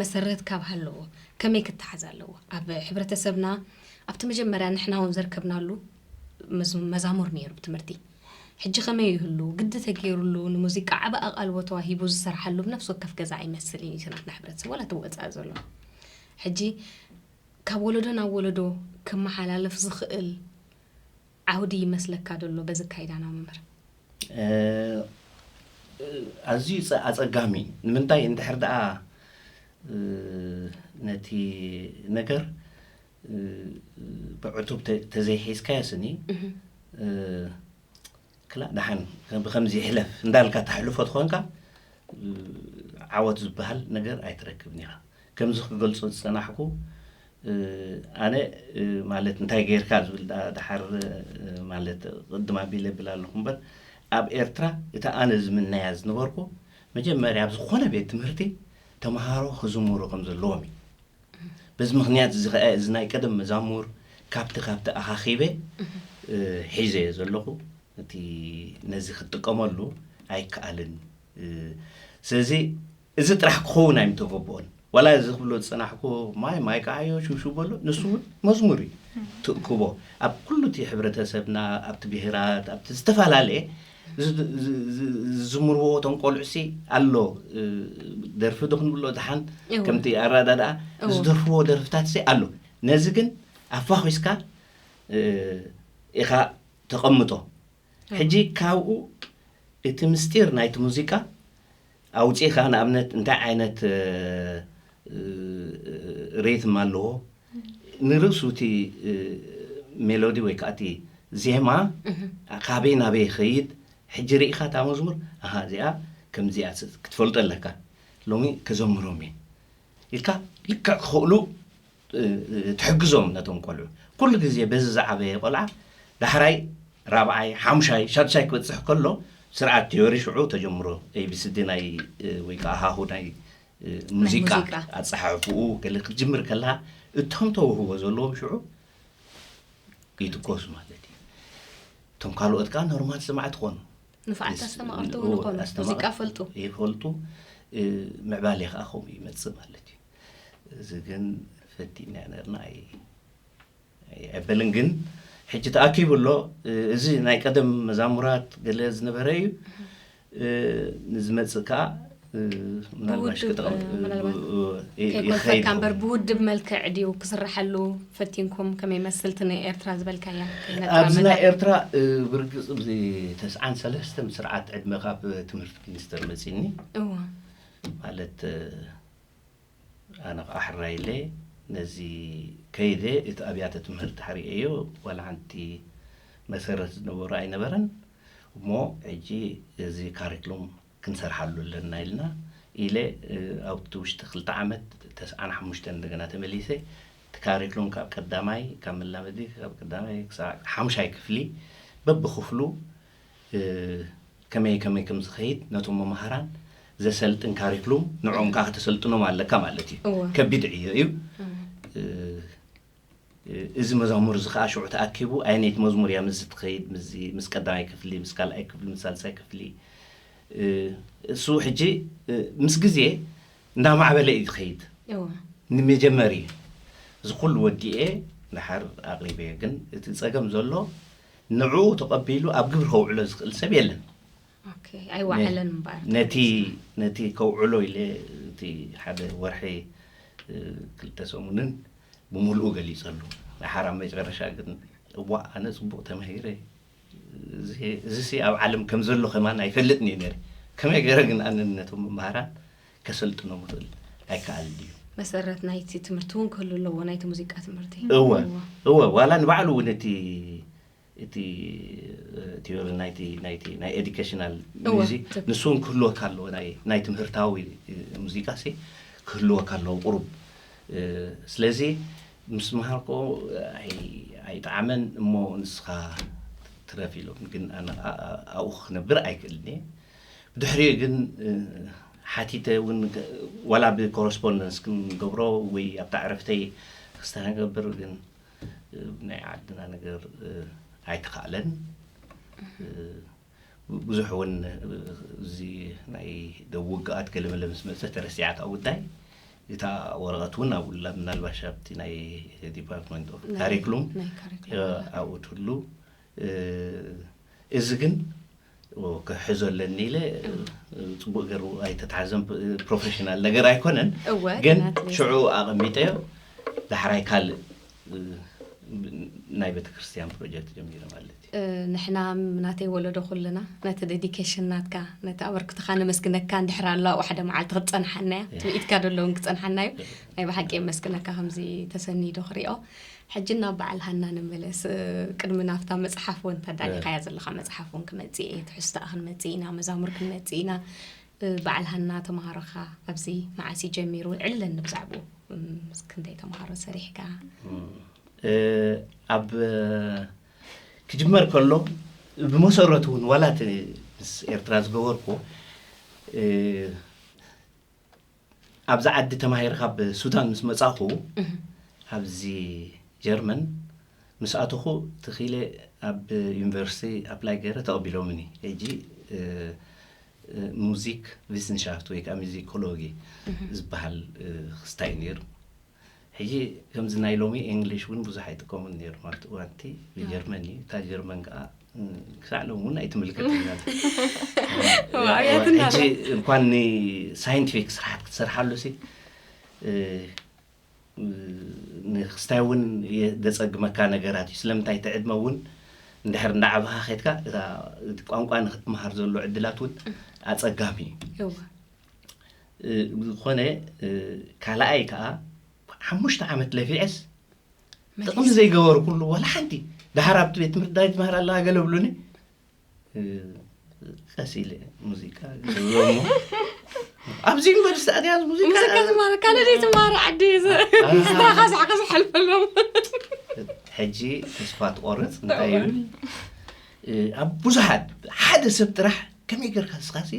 መሰረት ካብ ሃለዎ፣ ከመይ ክተሓዝ ኣለዎ? ኣብ ሕብረተሰብና፣ ኣብቲ መጀመርያ ንሕና እውን ዘርከብናሉ መዝ-፣ መዛሙር ነይሩ ብትምህርቲ። ሕጂ ከመይ ይህሉ? ግዲ ተገይሩሉ፣ ንሙዚቃ ዓቢ ኣቓልቦ ተዋሂቡ ዝሰርሓሉ ብነፍሲ ወከፍ ገዛ ኣይመስልን እዩ፣ እቲ ናትና ሕብረተሰብ ዋላ እቲ ወጻኢ ዘሎ። ሕጂ ካብ ወለዶ ናብ ወለዶ ክመሓላለፍ ዝኽእል ዓውዲ ይመስለካ ደሎ በዚ ኣካይዳና መምህር? እ፣ ኣዝዩ ጸ-፣ ኣጸጋሚ። ንምንታይ እንድሕር ደኣ፣ እ፣ ነቲ ነገር፣ እ፣ ብዕቱብ ተ-፣ ተዘይሒዝካዮ ስኒ፣ እህ። እ፣ ክላ ደሓን ብኸምዚ ይሕለፍ እንዳልካ ተሕልፎ ትኾንካ፣ እ፣ ዓወት ዝበሃል ነገር ኣይትረክብን ኢኻ። ከምዚ ክገልጾ ዝጸናሕኩ፣ እ፣ ኣነ፣ እ፣ ማለት እንታይ ጌርካ ዝብል ዳ-፣ ደሓር፣ እ፣ ማለት ቅድም ኣቢለ ብል ኣለኹ እምበር፣ ኣብ ኤርትራ እታ ኣነ ዝምነያ ዝነበርኩ፣ መጀመርያ ኣብ ዝኾነ ቤት ትምህርቲ ተምሃሮ ክዝምሩ ከም ዘለዎም እዩ። በዚ ምኽንያት እዚ ኸኣ፣ እዚ ናይ ቀደም መዛሙር ካብቲ፣ ካብቲ ኣኻኺበ፣ እ፣ ሒዘ እየ ዘለኹ። እቲ ነዚ ክትጥቀመሉ ኣይከኣልን። እ፣ ስለዚ እዚ ጥራሕ ክኸውን ኣይምተገብኦን። ዋላ እዚ ክብሎ ዝጸናሕኩ፣ ማይ፣ ማይ ከዓዮ፣ ሽውሽው በሎ፣ ንሱ እውን መዝሙር እዩ። ትእክቦ። ኣብ ኩሉ እቲ ሕብረተሰብና፣ ኣብቲ ብሄራት፣ ኣብቲ ዝተፈላለየ ዝ-፣ ዝ-፣ ዝ-፣ ዝዝምርዎ እቶም ቆልዑሲ ኣሎ። እ፣ ደርፊ ዶ ክንብሎ ደሓን፣ እወ። ከምቲ ኣረዳድኣ እወ። ዝደርፍዎ ደርፍታትሲ ኣሎ። ነዚ ግን ኣፋኺስካ፣ እ፣ ኢኻ ተቐምጦ። ሕጂ ካብኡ እቲ ምስጢር ናይቲ ሙዚቃ ኣውጺእኻ፣ ንኣብነት እንታይ ዓይነት፣ እ፣ እ፣ ሪትም ኣለዎ፣ ንርእሱ እቲ፣ እ፣ ሜሎዲ ወይ ከዓ እቲ ዜማ እህ። ካበይ ናበይ ይኸይድ፣ ሕጂ ርኢኻ እታ መዝሙር፣ ኣሃ፣ እዚኣ ከምዚኣ ስ-፣ ክትፈልጦ ኣለካ። ሎሚ ከዘምሮም እየ ኢልካ ልክዕ ክኽእሉ፣ እ፣ እ፣ ትሕግዞም ነቶም ቆልዑ። ኩሉ ግዜ በዚ ዝዓበየ ቆልዓ ዳሕራይ ራብዓይ፣ ሓሙሻይ፣ ሻድሻይ ክበጽሕ ከሎ ስርዓት ቲዮሪ ሽዑ ተጀምሮ። ኤ ቢ ሲ ዲ ናይ፣ እ፣ ወይ ከዓ ሃሁ ናይ፣ እ፣ ናይ ሙዚቃ፣ ሙዚቃ። ኣጸሓሕፍኡ ገለ ክትጅምር ከለኻ እቶም ተውህቦ ዘለዎም ሽዑ ይትኮሱ ማለት እዩ። እቶም ካልኦት ከኣ ኖርማል ሰማዕቲ ኮኑ። ንፉዓት ስ-፣ ኣስተማቕርቲ እውን ኦ፣ ይኾኑ። ኣስተማቕርቲ ሙዚቃ ፈልጡ። ይፈልጡ። እ፣ ምዕባለ ከኣ ከምኡ ይመጽእ ማለት እዩ። እዚ ግን ፈቲና ነርና ኣይ-፣ ኣይዕበልን። ግን ሕጂ ተኣኪቡ ኣሎ። እ፣ እዚ ናይ ቀደም መዛሙራት ገለ ዝነበረ እዩ። እ፣ ንዝመጽእ ከኣ፣ እ፣ ምናልባሽ ብውድብ፣ ክጠቕም-፣ እ፣ ምናልባት ብ-፣ እ፣ ከይጎድፈካ ይኸይድ እምበር፣ ይኸውን። ብውድብ መልክዕ ድዩ ክስርሐሉ ፈቲንኩም? ከመይ መስልቲ ንኤርትራ ዝበልካያ? ከይነጥራ ኣብዚ ናይ መድረኽ። ኤርትራ፣ እ፣ ብርግጽ፣ ብዚ ተስዓን ሰለስተን ስርዓት ዕድመ ካብ ትምህርቲ ሚኒስተር መጺኒ። እዋ። ማለት፣ እ፣ ኣነ ኸዓ ሕራይ ኢለ ነዚ ከይደ፣ እቲ ኣብያተ ትምህርቲ ሓሪኤዮ፣ ዋላ ሓንቲ መሰረት ዝነበሮ ኣይነበረን። እሞ ሕጂ እዚ ካሪክሉም ክንሰርሓሉ ኣለና ኢልና ኢለ፣ እ፣ ኣብቲ ውሽጢ ክልተ ዓመት፣ ተስዓን ሓሙሽተን እንደገና ተመሊሰ። እቲ ካሪክሉም ካብ ቀዳማይ፣ ካብ መላመዲ፣ ካብ ቀዳማይ ክሳዕ ሓሙሻይ ክፍሊ፣ በብክፍሉ፣ እ፣ ከመይ ከመይ ከም ዝኸይድ ነቶም መምሃራን ዘሰልጥን ካሪክሉም ንዕኦም ከኣ ከተሰልጥኖም ኣለካ ማለት እዩ። እወ። ከቢድ ዕዮ እዩ። እወ። እ፣ እ፣ እዚ መዛሙር እዚ ከኣ ሽዑ ተኣኪቡ ኣየነይቲ መዝሙር እያ ምስዚ ትኸይድ፣ ምስዚ፣ ምስ ቀዳማይ ክፍሊ፣ ምስ ካልኣይ ክፍሊ፣ ምስ ሳልሳይ ክፍሊ። እ፣ እሱ ሕጂ፣ እ፣ ምስ ግዜ እንዳማዕበለ እዩ ዝኸይድ። እወ። ንመጀመሪ እዚ ኩሉ ወዲኤ ድሓር ኣቕሪበዮ። ግን እቲ ጸገም ዘሎ ንዕኡ ተቐቢሉ ኣብ ግብሪ ከውዕሎ ዝኽእል ሰብ የለን። ኦኬ፣ ኣይወዓለን እምበኣር። ነቲ፣ ነቲ ከውዕሎ ኢለ እቲ ሓደ ወርሒ፣ እ፣ ክልተ ሰሙንን ብምሉኡ ገሊጸሉ። ድሓር ኣብ መጨረሻ ግን፣ እዋእ፣ ኣነ ጽቡቕ ተማሂረ፣ እዚ፣ እዚሲ ኣብ ዓለም ከም ዘሎ ከማን ኣይፈልጥን እየ ነይረ። ከመይ ገይረ ግን ኣነ ነቶም መምሃራን ከሰልጥኖም እኽእል? ኣይከኣልን ድዩ? መሰረት ናይቲ ትምህርቲ እውን ክህሉ ኣለዎ፣ ናይቲ ሙዚቃ ትምህርቲ። እወ፣ እወ። እወ፣ ዋላ ንባዕሉ እውን እቲ፣ እቲ፣ እ፣ ቲዮሪ ናይቲ፣ ናይቲ ናይ ኤዱኬሽናል እወ፣ ሚውዚክ ትክክል። ንሱ እውን ክህልወካ ኣለዎ፣ ናይ፣ ናይ ትምህርታዊ፣ እ፣ ሙዚቃ ሲ ክህልወካ ኣለዎ ቁሩብ። እ፣ ስለዚ ምስ መሃርኮ ኣይ-፣ ኣይጠዓመን እሞ ንስኻ ትረፍ ኢሎም፣ ግን ኣነ ኣ-፣ ኣ-፣ ኣብኡ ክነብር ኣይክእልን እየ። ብድሕሪኡ ግን፣ እ፣ ሓቲተ እውን ከ-፣ ዋላ ብኮረስፖንደንስ ክንገብሮ ወይ ኣብታ ዕረፍተይ ክስተ ክንገብር ግን፣ እ፣ ናይ ዓድና ነገር፣ እ፣ ኣይተኻእለን። እ፣ ብ-፣ ብዙሕ እውን፣ እ፣ እዚ ናይ ደቡብ ውግኣት ገለመለ ምስ መጸ ተረሲዓ እታ ጉዳይ። እታ ወረቐት እውን ኣብኡ ኣላ፣ ምናልባሽ ኣብቲ ናይ ዲፓርትመንት ኦፍ ናይ፣ ካሪክሉም፣ ናይ ካሪክሉም፣ እ፣ ኣዎ። ኣብኡ ትህሉ። እ፣ እዚ ግን፣ ኦ፣ ክሕዞ ኣለኒ ኢለ፣ እ፣ ጽቡቕ ገይሩ ኣይተታሕዘን፣ ፕ-፣ ፕሮፌሽናል ነገር ኣይኮነን። እወ፣ ግን ግን ኣትሊስት ሽዑ ኣቐሚጠዮ፣ ዳሕራይ ካልእ፣ እ፣ ናይ ቤተክርስትያን ፕሮጀክት ጀሚረ ማለት እዩ። እ፣ ንሕና ናተይ ወለዶ ኩልና ነቲ ዴዲኬሽን ናትካ፣ ነቲ ኣበርክቶኻ ነመስግነካ። እንድሕር ኣሎ ኣብኡ ሓደ መዓልቲ ክትጸንሓና እያ። እያ። ትምኢትካ ዶ ኣለውን ክጸንሓና እዩ። እያ። ናይ ብሓቂ የመስግነካ ከምዚ ተሰኒዶ ክሪኦ። ሕጂ ናብ በዓል ሃና ንምለስ። እ፣ ቅድሚ ናብታ መጽሓፍ እውን ተዳሊኻያ እያ። ዘለኻ መጽሓፍ እውን ክመጽእ እየ፣ ትሕዝቶኣ ክንመጽእ ኢና፣ መዛሙር ክንመጽእ ኢና። በዓል ሃና፣ ተምሃሮኻ ኣብዚ መዓስ እዩ ጀሚሩ? ዕልለኒ ብዛዕባኡ። እም፣ ክንደይ ተምሃሮ ሰሪሕካ? እ፣ ኣብ ክጅመር ከሎ ብመሰረቱ እውን ዋላ እቲ ምስ ኤርትራ ዝገበርኩ፣ እ፣ ኣብዛ ዓዲ ተማሂረ ካብ ሱዳን ምስ መጻኹ፣ ኣብዚ ጀርመን ምስ ኣተኹ ተኺለ ኣብ ዩኒቨርሲቲ ኣፕላይ ገይረ ተቐቢሎምኒ። ሕጂ፣ እ፣ እ፣ ሙዚክ ቪስንሻፍት ወይ ከዓ ሙዚኮሎጂ ዝበሃል፣ እ፣ ክስታይ ነይሩ። ሕጂ ከምዚ ናይ ሎሚ ኤንግሊሽ እውን ብዙሕ ኣይጥቀሙን ነይሩ። ማለት እዋንቲ ብጀርመን እዩ። እታ ጀርመን ከዓ፣ እ፣ ክሳዕ ሎም እውን ኣይትምልከትን እያ። ዋው፣ እያ ትናለ። ሕጂ እንኳን ንሳይንቲፊክ ስራሓት ክትሰርሓሉ ሲ፣ እ፣ ንክስታይ እውን የ-፣ ዘጸግመካ ነገራት እዩ። ስለምንታይ እቲ ዕድመ እውን እንድሕር እንዳዓበኻ ከድካ እታ ቋንቋ ንክትመሃር ዘሎ ዕድላት እውን ኣጸጋሚ እዩ። እወ። እ፣ ዝኾነ፣ እ፣ ካልኣይ ከዓ ሓሙሽተ ዓመት ለፊዐስ ጥቕሚ ዘይገበሩ ኩሉ ዋላ ሓንቲ ደሓር ኣብቲ ቤት ትምህርቲ ዳይ ትመሃር ኣለኻ ገለ ብሉኒ። እ፣ ቀስ ኢለ ሙዚቃ ገለ እሞ ኣብዚ ዩኒቨርሲቲ ኣትያ ሙዚቃ ሙዚቃ ትማሃር ካልእ ደይ ትማሃር ዓዲ እዩ ዝ-፣ ኣሃ። ንስኻ ሳሕካ ዝሓልፈሎም። ሕጂ ተስፋ ትቆርጽ እንታይ ይብል? እ፣ ኣብ ብዙሓት ሓደ ሰብ ጥራሕ ከመይ ጌርካ ንስኻሲ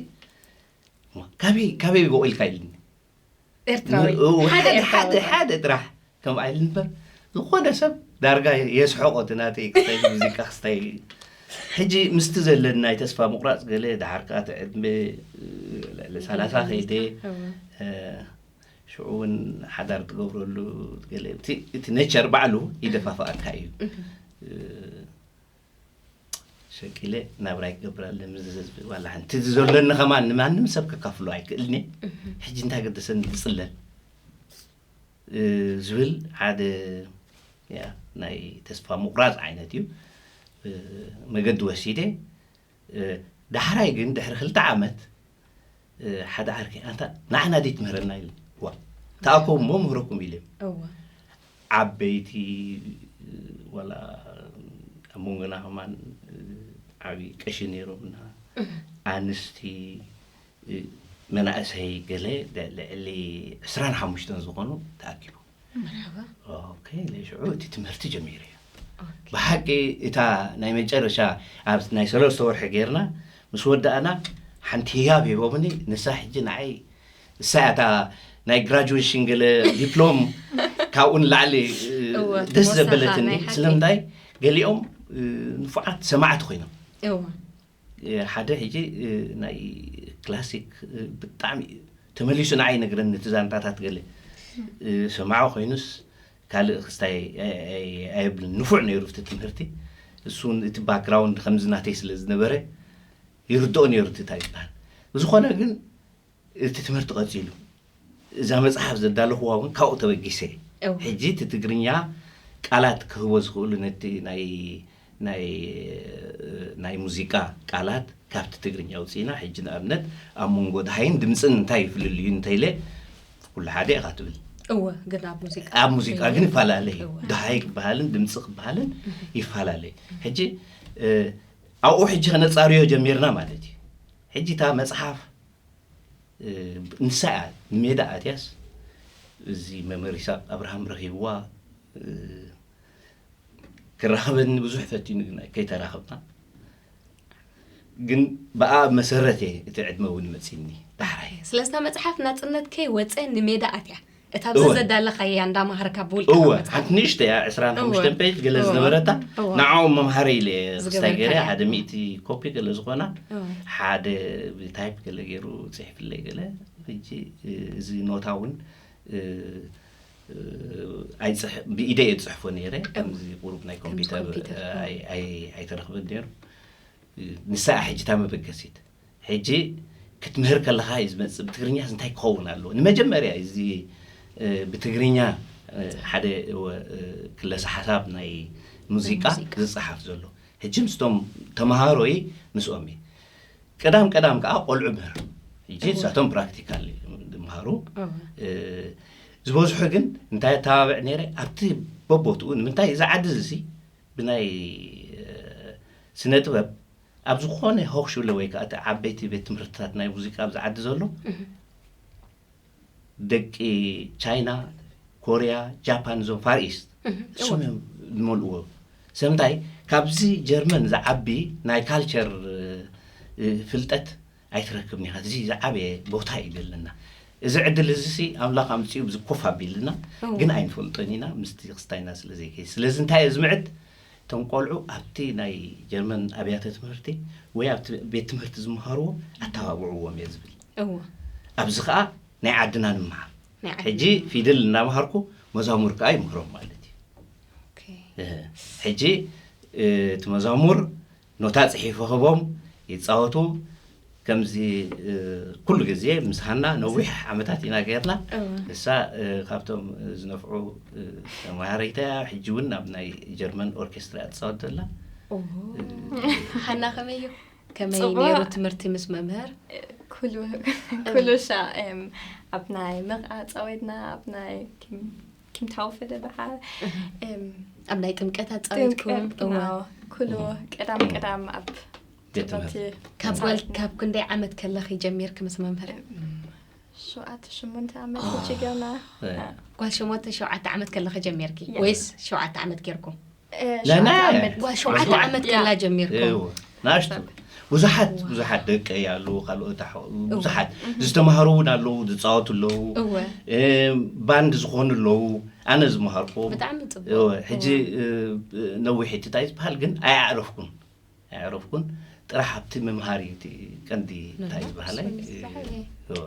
ካበይ ካበይ ወቂልካ ኢልኒ። ኤርትራዊ። እ፣ ሓደ ሓደ ኤርትራዊ። ሓደ ሓደ ጥራሕ ከም ኣይል እምበር ዝኾነ ሰብ ዳርጋ የስሕቆ እቲ ናተይ ክስታይ ሙዚቃ ክስታይ። ሕጂ ምስቲ ዘለኒ ናይ ተስፋ ምቁራጽ ገለ ደሓር ከኣ እቲ ዕድመ፣ እ፣ ልዕሊ ሰላሳ ከይደ፣ እወ። እ፣ ሽዑ እውን ሓዳር ትገብረሉ ገለ እቲ፣ እቲ ኔቸር ባዕሉ ይደፋፍኣካ እዩ። እ፣ ሸቂለ ናብራይ ክገብር ኣለ ምስ ህዝቢ ዋላ ሓንቲ። እቲ ዘለኒ ከማን ንማንም ሰብ ከካፍሎ ኣይክእልኒ። ሕጂ እንታይ ገደሰኒ ዝጽለል፣ እ፣ ዝብል ሓደ፣ ያ፣ ናይ ተስፋ ምቑራጽ ዓይነት እዩ። እ፣ መገዲ ወሲደ። እ፣ ዳሕራይ ግን ድሕሪ ክልተ ዓመት፣ እ፣ ሓደ ዓርከይ፣ "ኣንታ ንዓና ድዩ ትምህረና?" ኢሉ። "ዋ፣ ተኣከቡ እሞ ምህረኩም" ኢለ። እወ። ዓበይቲ፣ እ፣ ዋላ ኣብ መንጎና ከማን፣ እ፣ ዓብዪ ቀሺ ነይሮምና። ኣንስቲ፣ እ፣ መናእሰይ ገለ ል-፣ ልዕሊ ዕስራን ሓሙሽተን ዝኾኑ ተኣኪቡ። መርሓባ። ኦኬ፣ ኢለ ሽዑ እቲ ትምህርቲ ጀሚረ። ኦኬ። ብሓቂ እታ ናይ መጨረሻ ኣብ ናይ ሰለስተ ወርሒ ጌርና ምስ ወዳእና ሓንቲ ህያብ ሂቦምኒ። ንሳ ሕጂ ንዓይ እሳ እያ እታ ናይ ግራጁዌሽን ገለ ዲፕሎም ካብኡ ንላዕሊ፣ እ፣ እወ፣ ደስ ወሳኻ ዘበለትኒ። ናይ ሓቂ። ስለምንታይ ገሊኦም፣ እ፣ ንፉዓት ሰማዕቲ ኮይኖም። እወ። እ፣ ሓደ ሕጂ፣ እ፣ ናይ ክላሲክ፣ እ፣ ብጣዕሚ ተመሊሱ ንዓይ ይነግረኒ እቲ ዛንታታት ገለ። እ፣ ሰማዖ ኮይኑስ ካልእ ክስታይ ኣይ-፣ ኣይ-፣ ኣየብልን። ንፉዕ ነይሩ እቲ ትምህርቲ። እሱ እውን እቲ ባክግራውንድ ከምዚ ናተይ ስለ ዝነበረ ይርድኦ ነይሩ እቲ እንታይ ዝበሃል። ብዝኾነ ግን እቲ ትምህርቲ ቀጺሉ። እዛ መጽሓፍ ዘዳለኽዋ እውን ካብኡ ተበጊሰ እየ። እወ። ሕጂ እቲ ትግርኛ ቃላት ክህቦ ዝኽእሉ ነቲ ናይ፣ ናይ፣ ናይ ሙዚቃ ቃላት ካብቲ ትግርኛ ኣውጺእና፣ ሕጂ ንኣብነት ኣብ መንጎ ደሃይን ድምጽን እንታይ እዩ ፍልልዩ እንተኢለ፣ ኩሉ ሓደ ኢኻ ትብል። እወ፣ ግን ኣብ ሙዚቃ ኣብ ሙዚቃ ግን ይፈላለ እዩ። እወ። ደሃይ ክበሃልን ድምጺ ክበሃልን ይፈላለ እዩ። ሕጂ፣ እ፣ ኣብኡ ሕጂ ከነጻርዮ ጀሚርና ማለት እዩ። ሕጂ እታ መጽሓፍ፣ እ፣ ንሳ እያ ንሜዳ ኣትያስ፣ እዚ መምህር ይስሐቅ ኣብርሃም ረኺብዋ፣ እ፣ ክራኸበኒ ብዙሕ ፈቲኑ ግን ከይተራኸብና። ግን ብኣ መሰረት እየ እቲ ዕድመ እውን መጺኒ ዳሕራይ። ስለዚ እታ መጽሓፍ ናጽነት ከይወጸ ንሜዳ ኣትያ። እታ ኣብዚ እወ። ዘዳለኻያ እንዳማሃርካ ብውልቅኻ እወ፣ መጽሓፍ። ሓንቲ ንእሽተይ እያ፣ ዕስራን ሓሙሽተን እወ። ፔጅ ገለ እወ። ዝነበረታ፣ እወ። ንዓኦም መምሃሪ ኢለ እየ ክስታይ ገይረ፣ ዝገበርካያ። ሓደ ሚእቲ ኮፒ ገለ ዝኾና፣ እወ። ሓደ ብታይፕ ገለ ገይሩ ጽሒፍለይ ገለ። ሕጂ፣ እ፣ እዚ ኖታ እውን፣ እ፣ እ፣ ኣይጽሕ-፣ ብኢደ እየ ዝጽሕፎ ነይረ። ከምዚ ቁሩብ ናይ ከምዚ ኮምፒውተር፣ ኮምፒውተር፣ እ፣ እወ። ኣይ-፣ ኣይ-፣ ኣይተረኽበን ነይሩ። እ፣ ንሳ እያ ሕጂ እታ መበገሲት። ሕጂ ክትምህር ከለኻ እዩ ዝመጽእ፣ ብትግርኛስ እንታይ ክኸውን ኣለዎ? ንመጀመርያ እዚ፣ እ፣ ብትግርኛ፣ እ፣ ሓደ ወ-፣ እ፣ ክለሰ ሓሳብ ናይ ሙዚቃ ናይ ሙዚቃ። ዝጸሓፍ ዘሎ። ሕጂ ምስቶም ተምሃሮይ ምስኦም እየ። ቀዳም ቀዳም ከኣ ቆልዑ ምህር። ሕጂ እወ። ንሳቶም ፕራክቲካል ዝምሃሩ። እወ። እ፣ ዝበዝሑ ግን እንታይ ኣተባብዕ ነይረ ኣብቲ በቦትኡ። ንምንታይ እዚ ዓዲ እዚ ብናይ፣ እ፣ ስነ ጥበብ ኣብ ዝኾነ ሆክሹለ ወይ ከዓ እቲ ዓበይቲ ቤት ትምህርትታት ናይ ሙዚቃ ኣብዚ ዓዲ ዘሎ፣ ደቂ ቻይና፣ ኮርያ፣ ጃፓን፣ እዞም ፋር ኢስት፣ እሶም እዮም ዝመልእዎ። ሰምታይ ካብዚ ጀርመን ዝዓቢ ናይ ካልቸር ፍልጠት ኣይትረክብን ኢኻ። እዚ ዝዓበየ ቦታ እዩ ዘለና። እዚ ዕድል እዚ ሲ ኣምላኽ ኣምጺኡ ብዚ ኮፍ ኣቢልና፣ ግን ኣይንፈልጦን ኢና ምስቲ ክስታይና ስለ ዘይከይ። ስለዚ እንታይ እየ ዝምዕድ? እቶም ቆልዑ ኣብቲ ናይ ጀርመን ኣብያተ ትምህርቲ ወይ ኣብቲ ቤት ትምህርቲ ዝመሃርዎ ኣተባብዕዎም እየ ዝብል። እዎ። ኣብዚ ኸኣ ናይ ዓድና ንምሃር። ናይ ዓድና። ሕጂ ፊደል እናምሃርኩ መዛሙር ከኣ ይምህሮም ማለት እዩ። ኦኬ። እህ፣ ሕጂ፣ እ፣ እቲ መዛሙር ኖታ ጽሒፈ ክቦም ይጻወቱ። ከምዚ፣ እ፣ ኩሉ ግዜ ምስ ሃና ነዊሕ ዓመታት ኢና ገይርና። እወ። እሳ፣ እ፣ ካብቶም ዝነፍዑ፣ እ፣ ተማሃረይታ እያ። ሕጂ እውን ኣብ ናይ ጀርመን ኦርኬስትራ እያ ትጻወት ዘላ። ኦሆ። እ፣ ሃና ከመይ እዩ? ከመይ ጽቡቕ። ነይሩ ትምህርቲ ምስ መምህር? ኩሉ፣ ኩሉ ሻ፣ እም፣ ኣብ ናይ ምቕዓ ጻወትና፣ ኣብ ናይ ኪም፣ ኪም ታውፈ ደበሓ፣ እም፣ ኣብ ናይ ጥምቀት ኣጻዊትኩም? ጥምቀት፣ እወ። ኩሉ ቀዳም ቀዳም ኣብ ቤት ትምህርቲ። ትምህርቲ ካብ ጓል-፣ ጻወትና። ካብ ክንደይ ዓመት ከለኺ ጀሚርኪ ምስ መምህር? እም፣ ሸውዓተ፣ ሽሞንተ ዓመት ሕጂ ገና። እ። ጓል ሸሞንተ፣ ሸውዓተ ዓመት ከለኺ ጀሚርኪ? ያ። ወይስ ሸውዓተ ዓመት ጌርኩም? እ፣ ሸውዓተ ዓመት። ጓል ሸውዓተ ዓመት ከላ ጀሚርኩም? እዎ። ንኣሽቱ። ብዙሓት፣ ብዙሓት ደቂ ኣለዉ፣ ካልኦት ኣሕ-፣ ብዙሓት ዝተማሃሩ እውን ኣለዉ፣ ዝጻወቱ ኣለዉ። እወ። እ፣ ባንድ ዝኾኑ ኣለዉ። ኣነ ዝመሃርኩ። ብጣዕሚ ጽቡቕ። እወ፣ ሕጂ፣ እወ። እ፣ ነዊሕ እቲ እንታይ ዝበሃል ግን ኣየዕረፍኩን። ኣየዕረፍኩን። ጥራሕ ኣብቲ ምምሃር እዩ እቲ ቀንዲ እንታይ ዝበሃላይ። እወ።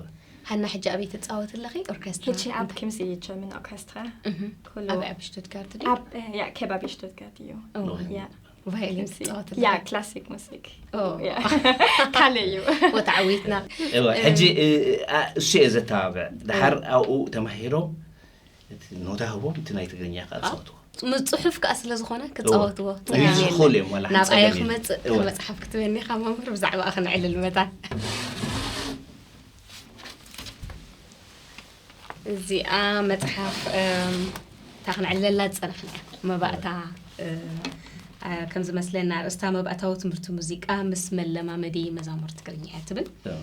ሃና፣ ሕጂ ኣበይ ትጻወቲ ኣለኺ? ኦርኬስትራ? ሕጂ ኣብ ኪምሲ ጀርመን ኦርኬስትራ። እህ። ኩሉ ኣበይ፣ ኣብ ሽቱትጋርት ድዩ? ኣብ፣ እ፣ ያ፣ ከባቢ ሽቱትጋርት እዩ። እወ። ያ። ቫዮሊን ኪምሲ። ትጻወቲ ያ፣ ኣለኺ? ክላሲክ ሙዚክ። ኦ። ያ። ካልእ እዩ። ወተዓዊትና። እወ፣ እ፣ ሕጂ፣ እ፣ እ፣ ኣ-፣ እሱ እየ ዘተባብዕ። ድሓር ኣብኡ ተማሂሮም፣ እቲ ኖታ ህቦም፣ እቲ ናይ ትግርኛ ከኣ ጻወትዎ። ምስ ጽሑፍ ከኣ ስለ ዝኾነ ክጻወትዎ እወ። ጸገም የለን። ዝኽእሉ እዮም፣ ዋላ ሓንቲ ናብኣየ ጸገም የለን። ክመጽእ፣ እወ። መጽሓፍ ክትበኒ ካብ መምህር ብዛዕባ ክነዕልል መታን። እዚኣ መጽሓፍ፣ እም፣ እታ ክንዕልለላ ዝጸናሕና እያ። መባእታ፣ እ፣ እ፣ ከም ዝመስለና ኣርእስታ መባእታዊ ትምህርቲ ሙዚቃ ምስ መለማመዲ መዛሙር ትግርኛ እያ ትብል። እወ።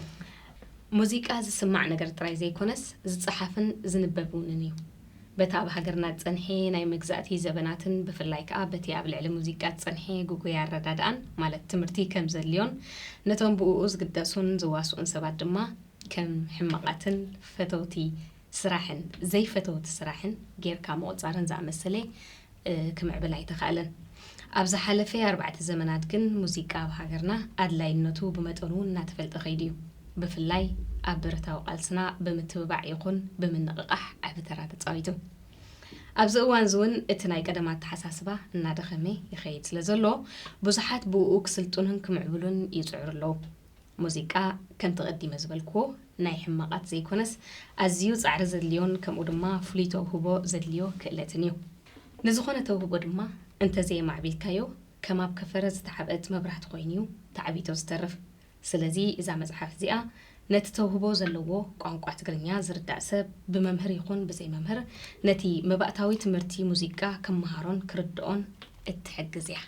ሙዚቃ ዝስማዕ ነገር ጥራይ ዘይኮነስ፣ ዝጸሓፍን ዝንበብ እውንን እዩ። በቲ ኣብ ሃገርና ዝጸንሐ ናይ መግዛእቲ ዘበናትን ብፍላይ ከኣ በቲ ኣብ ልዕሊ ሙዚቃ ዝጸንሐ ግጉይ ኣረዳድኣን፣ ማለት ትምህርቲ ከም ዘድልዮን ነቶም ብእኡ ዝግደሱን ዝዋስኡን ሰባት ድማ ከም ሕማቓትን ፈተውቲ ስራሕን ዘይፈተውቲ ስራሕን ጌርካ ምቑጻርን ዝኣመሰለ፣ እ፣ ክምዕብል ኣይተኻእለን። ኣብ ዝሓለፈ ኣርባዕተ ዘመናት ግን ሙዚቃ ኣብ ሃገርና ኣድላይነቱ ብመጠኑ እውን እናተፈልጠ ከይዱ እዩ። ብፍላይ ኣብ ብረታዊ ቃልስና ብምትብባዕ ይኹን ብምንቕቓሕ ዓቢ ተራ ተጻዊቱ። ኣብዚ እዋን እዚ እውን እቲ ናይ ቀደም ኣተሓሳስባ እናደኸመ ይኸይድ ስለ ዘሎ፣ ብዙሓት ብእኡ ክስልጥኑን ክምዕብሉን ይጽዕሩ ኣለዉ። ሙዚቃ፣ ከምቲ ቀዲመ ዝበልክዎ፣ ናይ ሕማቓት ዘይኮነስ፣ ኣዝዩ ጻዕሪ ዘድልዮን ከምኡ ድማ ፍሉይ ተውህቦ ዘድልዮ ክእለትን እዩ። ንዝኾነ ተውህቦ ድማ እንተዘየማዕቢልካዮ፣ ከም ኣብ ከፈረ ዝተሓብአት መብራህቲ ኮይኑ እዩ ተዓቢቶ ዝተርፍ። ስለዚ እዛ መጽሓፍ እዚኣ ነቲ ተውህቦ ዘለዎ ቋንቋ ትግርኛ ዝርዳእ ሰብ ብመምህር ይኹን ብዘይመምህር ነቲ መባእታዊ ትምህርቲ ሙዚቃ ክመሃሮን ክርድኦን እትሕግዝ እያ።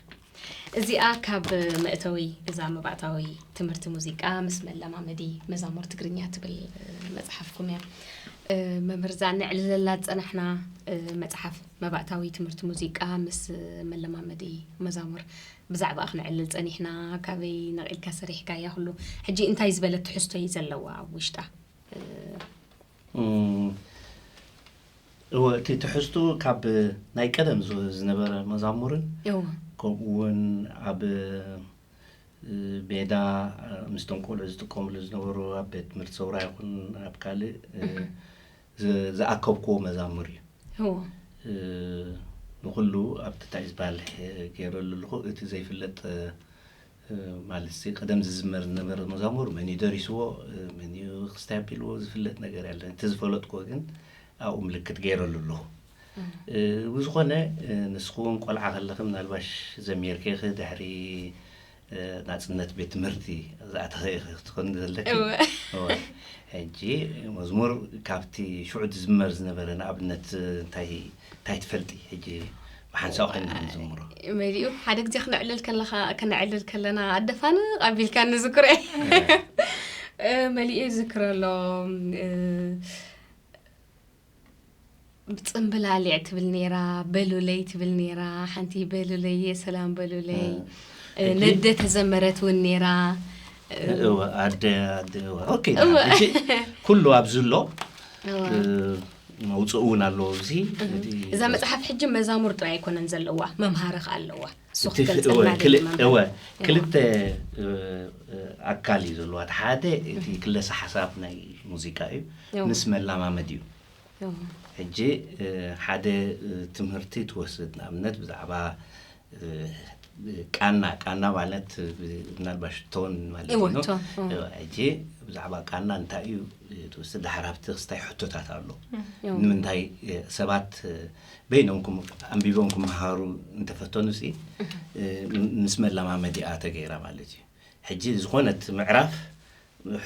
እዚኣ ካብ መእተዊ እዛ መባእታዊ ትምህርቲ ሙዚቃ ምስ መለማመዲ መዛሙር ትግርኛ ትብል መጽሓፍኩም እያ። መምህር፣ እዛ ነዕልለላ ዝጸናሕና መጽሓፍ መባእታዊ ትምህርቲ ሙዚቃ ምስ መለማመዲ መዛሙር ብዛዕባኣ ክነዕልል ጸኒሕና፣ ካበይ ነቒልካ ሰሪሕካያ ኩሉ። ሕጂ እንታይ ዝበለ ትሕዝቶ እዩ ዘለዋ ኣብ ውሽጣ? እ፣ እም፣ እወ፣ እቲ ትሕዝቶ ካብ ናይ ቀደም ዝ-፣ ዝነበረ መዛሙርን፣ እወ። ከምኡ እውን ኣብ፣ እ፣ ሜዳ፣ እ፣ ምስቶም ቆልዑ ዝጥቀምሉ ዝነበሩ ኣብ ቤት ትምህርቲ ሰውራ ይኹን ኣብ ካልእ፣ እ፣ እህ። ዝ-፣ ዝኣከብክዎ መዛሙር እዩ። እወ። እ፣ ንኹሉ ኣብቲ እንታይ ዝበሃል፣ እ፣ ገይረሉ ኣለኹ፣ እቲ ዘይፍለጥ፣ እ፣ እ፣ ማለት ሲ፣ ቀደም ዝዝመር ዝነበረ መዛሙር መን እዩ ደሪስዎ፣ እ፣ መን እዩ ክስታይ ኣቢልዎ ዝፍለጥ ነገር የለን። እቲ ዝፈለጥክዎ ግን ኣብኡ ምልክት ገይረሉ ኣለኹ። እም። እ፣ ብዝኾነ፣ እ፣ ንስኺ እውን ቆልዓ ከለኺ ምናልባሽ ዘሚርኪ ኢኺ፣ ድሕሪ፣ እ፣ ናጽነት ቤት ትምህርቲ ዝኣተኺ ኢኺ ክትኾኒ ዘለኪ። እወ። እወ። ሕጂ መዝሙር ካብቲ ሽዑ ዝዝመር ዝነበረ፣ ንኣብነት፣ እንታይ፣ እንታይ ትፈልጢ? ሕጂ ብሓንሳብ ኮይኑ ንዝምሮ። መሊኡ ሓደ ግዜ ክነዕልል ከለኻ ክነዕልል ከለና ኣደፋንቕ ኣቢልካ ንዝክሮ እየ። እ፣ መሊኡ ይዝክሮ ኣሎ። እ፣ ጽምብላሊዕ ትብል ነይራ፣ በሉለይ ትብል ነይራ። ሓንቲ በሉለይ፣ ሰላም በሉለይ። እ፣ ነደ ተዘመረት እውን ነይራ። እወ ኣደ ኣደ እወ ኦኬ። እወ። ሕጂ ኩሉ ኣብዚ ኣሎ። እወ። እ፣ መውፅኡ እውን ኣለዎ። እዚ እቲ እዛ መፅሓፍ ሕጂ መዛሙር ጥራይ ኣይኮነን ዘለዋ፣ መምሃሪ ከ ኣለዋ። እሱ እቲ ፍ- ክትገልፀልና እወ፣ ደሊ ክል- መምህር። እወ፣ እወ። ክልተ እ፣ እ፣ ኣካል እዩ ዘለዋ። እቲ ሓደ እቲ ክለሰ ሓሳብ ናይ ሙዚቃ እዩ። እወ። ምስ መላማመድ እዩ። እወ። ሕጂ እ፣ ሓደ እ፣ ትምህርቲ ትወስድ፣ ንኣብነት ብዛዕባ እ፣ ቃና ቃና ማለት እ፣ ምናልባሽ ቶን ማለት እወ፣ እዩ። ቶን፣ እወ። እወ፣ ሕጂ ብዛዕባ ቃና እንታይ እዩ እ፣ ትወስድ፣ ድሓር ኣብቲ ክስታይ ሕቶታት ኣሎ። እወ። ንምንታይ እ፣ ሰባት እ፣ በይኖም ክም- ኣንቢቦም ክመሃሩ እንተፈተኑ ሲ እ፣ ም- ምስ መለማመዲኣ ተገይራ ማለት እዩ። ሕጂ ዝኾነት ምዕራፍ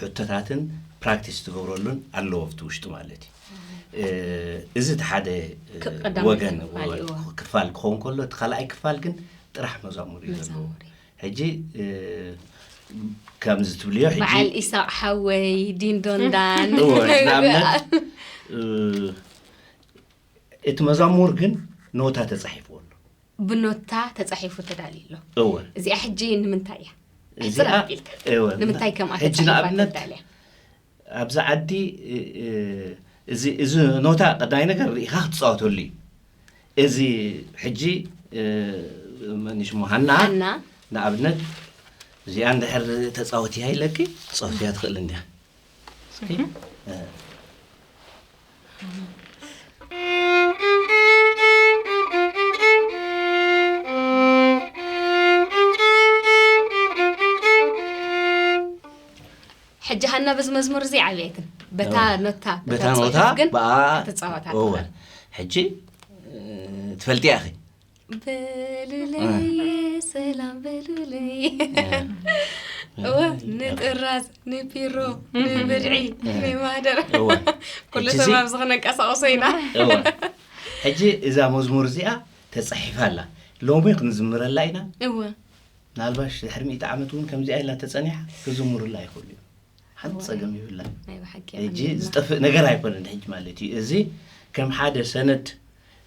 ሕቶታትን ፕራክቲስ ትገብረሉን ኣለዎ ኣብቲ ውሽጡ ማለት እዩ። እ፣ እዚ እቲ ሓደ እ፣ ክቐዳማይ ወገን ክፋል እዩ። ክፋል ክኸውን ከሎ፣ እቲ ካልኣይ ክፋል ግን ጥራሕ መዛሙር እዩ ዘለዎ። መዛሙር እዩ። ሕጂ እ፣ ከምዚ ትብልዮ ሕጂ በዓል ኢሳቕ ሓወይ ዲንዶንዳን እወ፣ ንኣብነት እ፣ እቲ መዛሙር ግን ኖታ ተጻሒፍዎ ኣሎ። ብኖታ ተጻሒፉ ተዳልዩ ኣሎ። እወ። እዚኣ ሕጂ ንምንታይ እያ? እዚኣ ሕጽር ኣቢልካ። እወ። ንምንታይ ከምኣ ሕጂ ተጻሒፋ ንኣብነት ተዳልያ? ኣብዚ ዓዲ እ፣ እ፣ እዚ እዚ ኖታ ቀዳይ ነገር ርኢኻ ክትጻወተሉ እዩ። እዚ ሕጂ እ፣ መን ሽሙ ሃና ሃና። ንኣብነት እዚኣ እንድሕር ተጻወትያ ኢለኪ ክትጻወትያ ትኽእል እንዲያ። እስኪ እ፣ ሕጂ ሃና በዚ መዝሙር እዚ ዓብየትን በታ እወ። ኖታ በታ በታ ኖታ ጽሑፍ ግን ብኣ ትጻወታ እወ። ትኽእል። ሕጂ እ፣ ትፈልጥያ ኢኺ። በሉለይ ሰላም በሉለይ። እወ፣ ንጥራዝ ንፒሮ ንብድዒ ንማህደር እወ። ኩሉ ሕጂ ሰብ እዚ ኣብዚ ክነንቀሳቕሶ ኢና። እወ። ሕጂ እዛ መዝሙር እዚኣ ተጻሒፋ ኣላ። ሎሚ ክንዝምረላ ኢና። እወ። ምናልባሽ ድሕሪ ሚእቲ ዓመት እውን ከምዚኣ ኢላ ተጸኒሓ ክዝምሩላ ይኽእሉ እዮም። ሓንቲ እወ። ጸገም ይብላን። ናይ ብሓቂ ሕጂ ኣሚንና። ዝጠፍእ ነገር ኣይኮነን ሕጂ ማለት እዩ። እዚ ከም ሓደ ሰነድ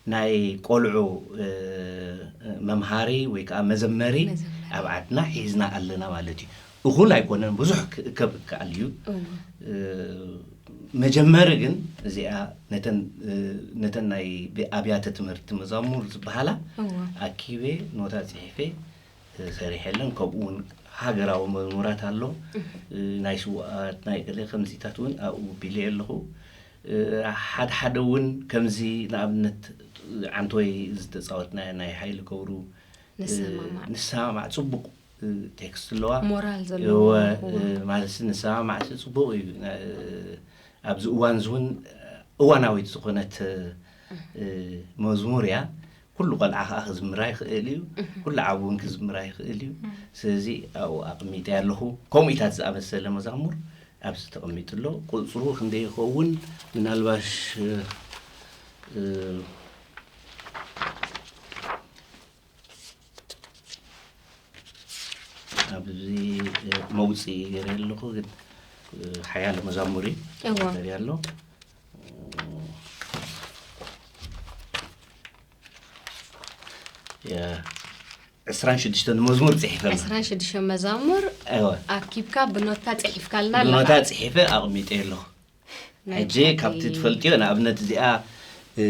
ናይ ቆልዑ እ፣ መምሃሪ ወይ ከዓ መዘመሪ መዘመሪ። ኣብ ዓድና ሒዝና ኣለና ማለት እዩ። እኹል ኣይኮነን፣ ብዙሕ ክእከብ ይከኣል እዩ። እወ። እ፣ መጀመሪ ግን እዚኣ ነተን እ፣ ነተን ናይ ብ- ኣብያተ ትምህርቲ መዛሙር ዝበሃላ እወ። ኣኪበ ኖታ ፅሒፈ እ፣ ሰሪሐለን። ከምኡ እውን ሃገራዊ መዝሙራት ኣሎ። እ፣ ናይ ስውኣት ናይ ገለ ከምዚታት እውን ኣብኡ ቢለ ኣለኹ። እ፣ ሓደ ሓደ እውን ከምዚ ንኣብነት ዓንተወይ ዝተፃወትና ናይ ሓይሊ ገብሩ እ፣ ንሰማማዕ። ንሰማማዕ ፅቡቕ እ፣ ቴክስት ኣለዋ። ሞራል ዘለዎ። እወ፣ እወ። እ፣ ማለት ንሰማማዕ ሲ ፅቡቕ እዩ። እ፣ ኣብዚ እዋን እዚ እውን እዋናዊት ዝኾነት እ፣ መዝሙር እያ። ኩሉ ቆልዓ ከዓ ክዝምራ ይኽእል እዩ። ኩሉ ዓቢ እውን ክዝምራ ይኽእል እዩ። ስለዚ ኣብኡ ኣቕሚጠ ኣለኹ። ከምኡታት ዝኣመሰለ መዛሙር ኣብዚ ተቐሚጡ ኣሎ። ቁፅሩ ክንደይ ይኸውን? ምናልባሽ እ፣ እ፣ ኣብዚ እ፣ መውፅኢ ገይረ ኣለኹ፣ ግን እ፣ ሓያለ መዛሙር እዩ እወ። ገይረ ኣሎ። ያ፣ ዕስራን ሽዱሽተን መዝሙር ፅሒፈ ኣለኹ። ዕስራን ሽዱሽተን መዛሙር እወ። ኣኪብካ ብኖታ ፅሒፍካልና ብኖታ ኣለኻ። ፅሒፈ ኣቕሚጠ ኣለኹ። ናይ ሕጂ ብሓቂ። ካብቲ ትፈልጥዮ ንኣብነት እዚኣ እ፣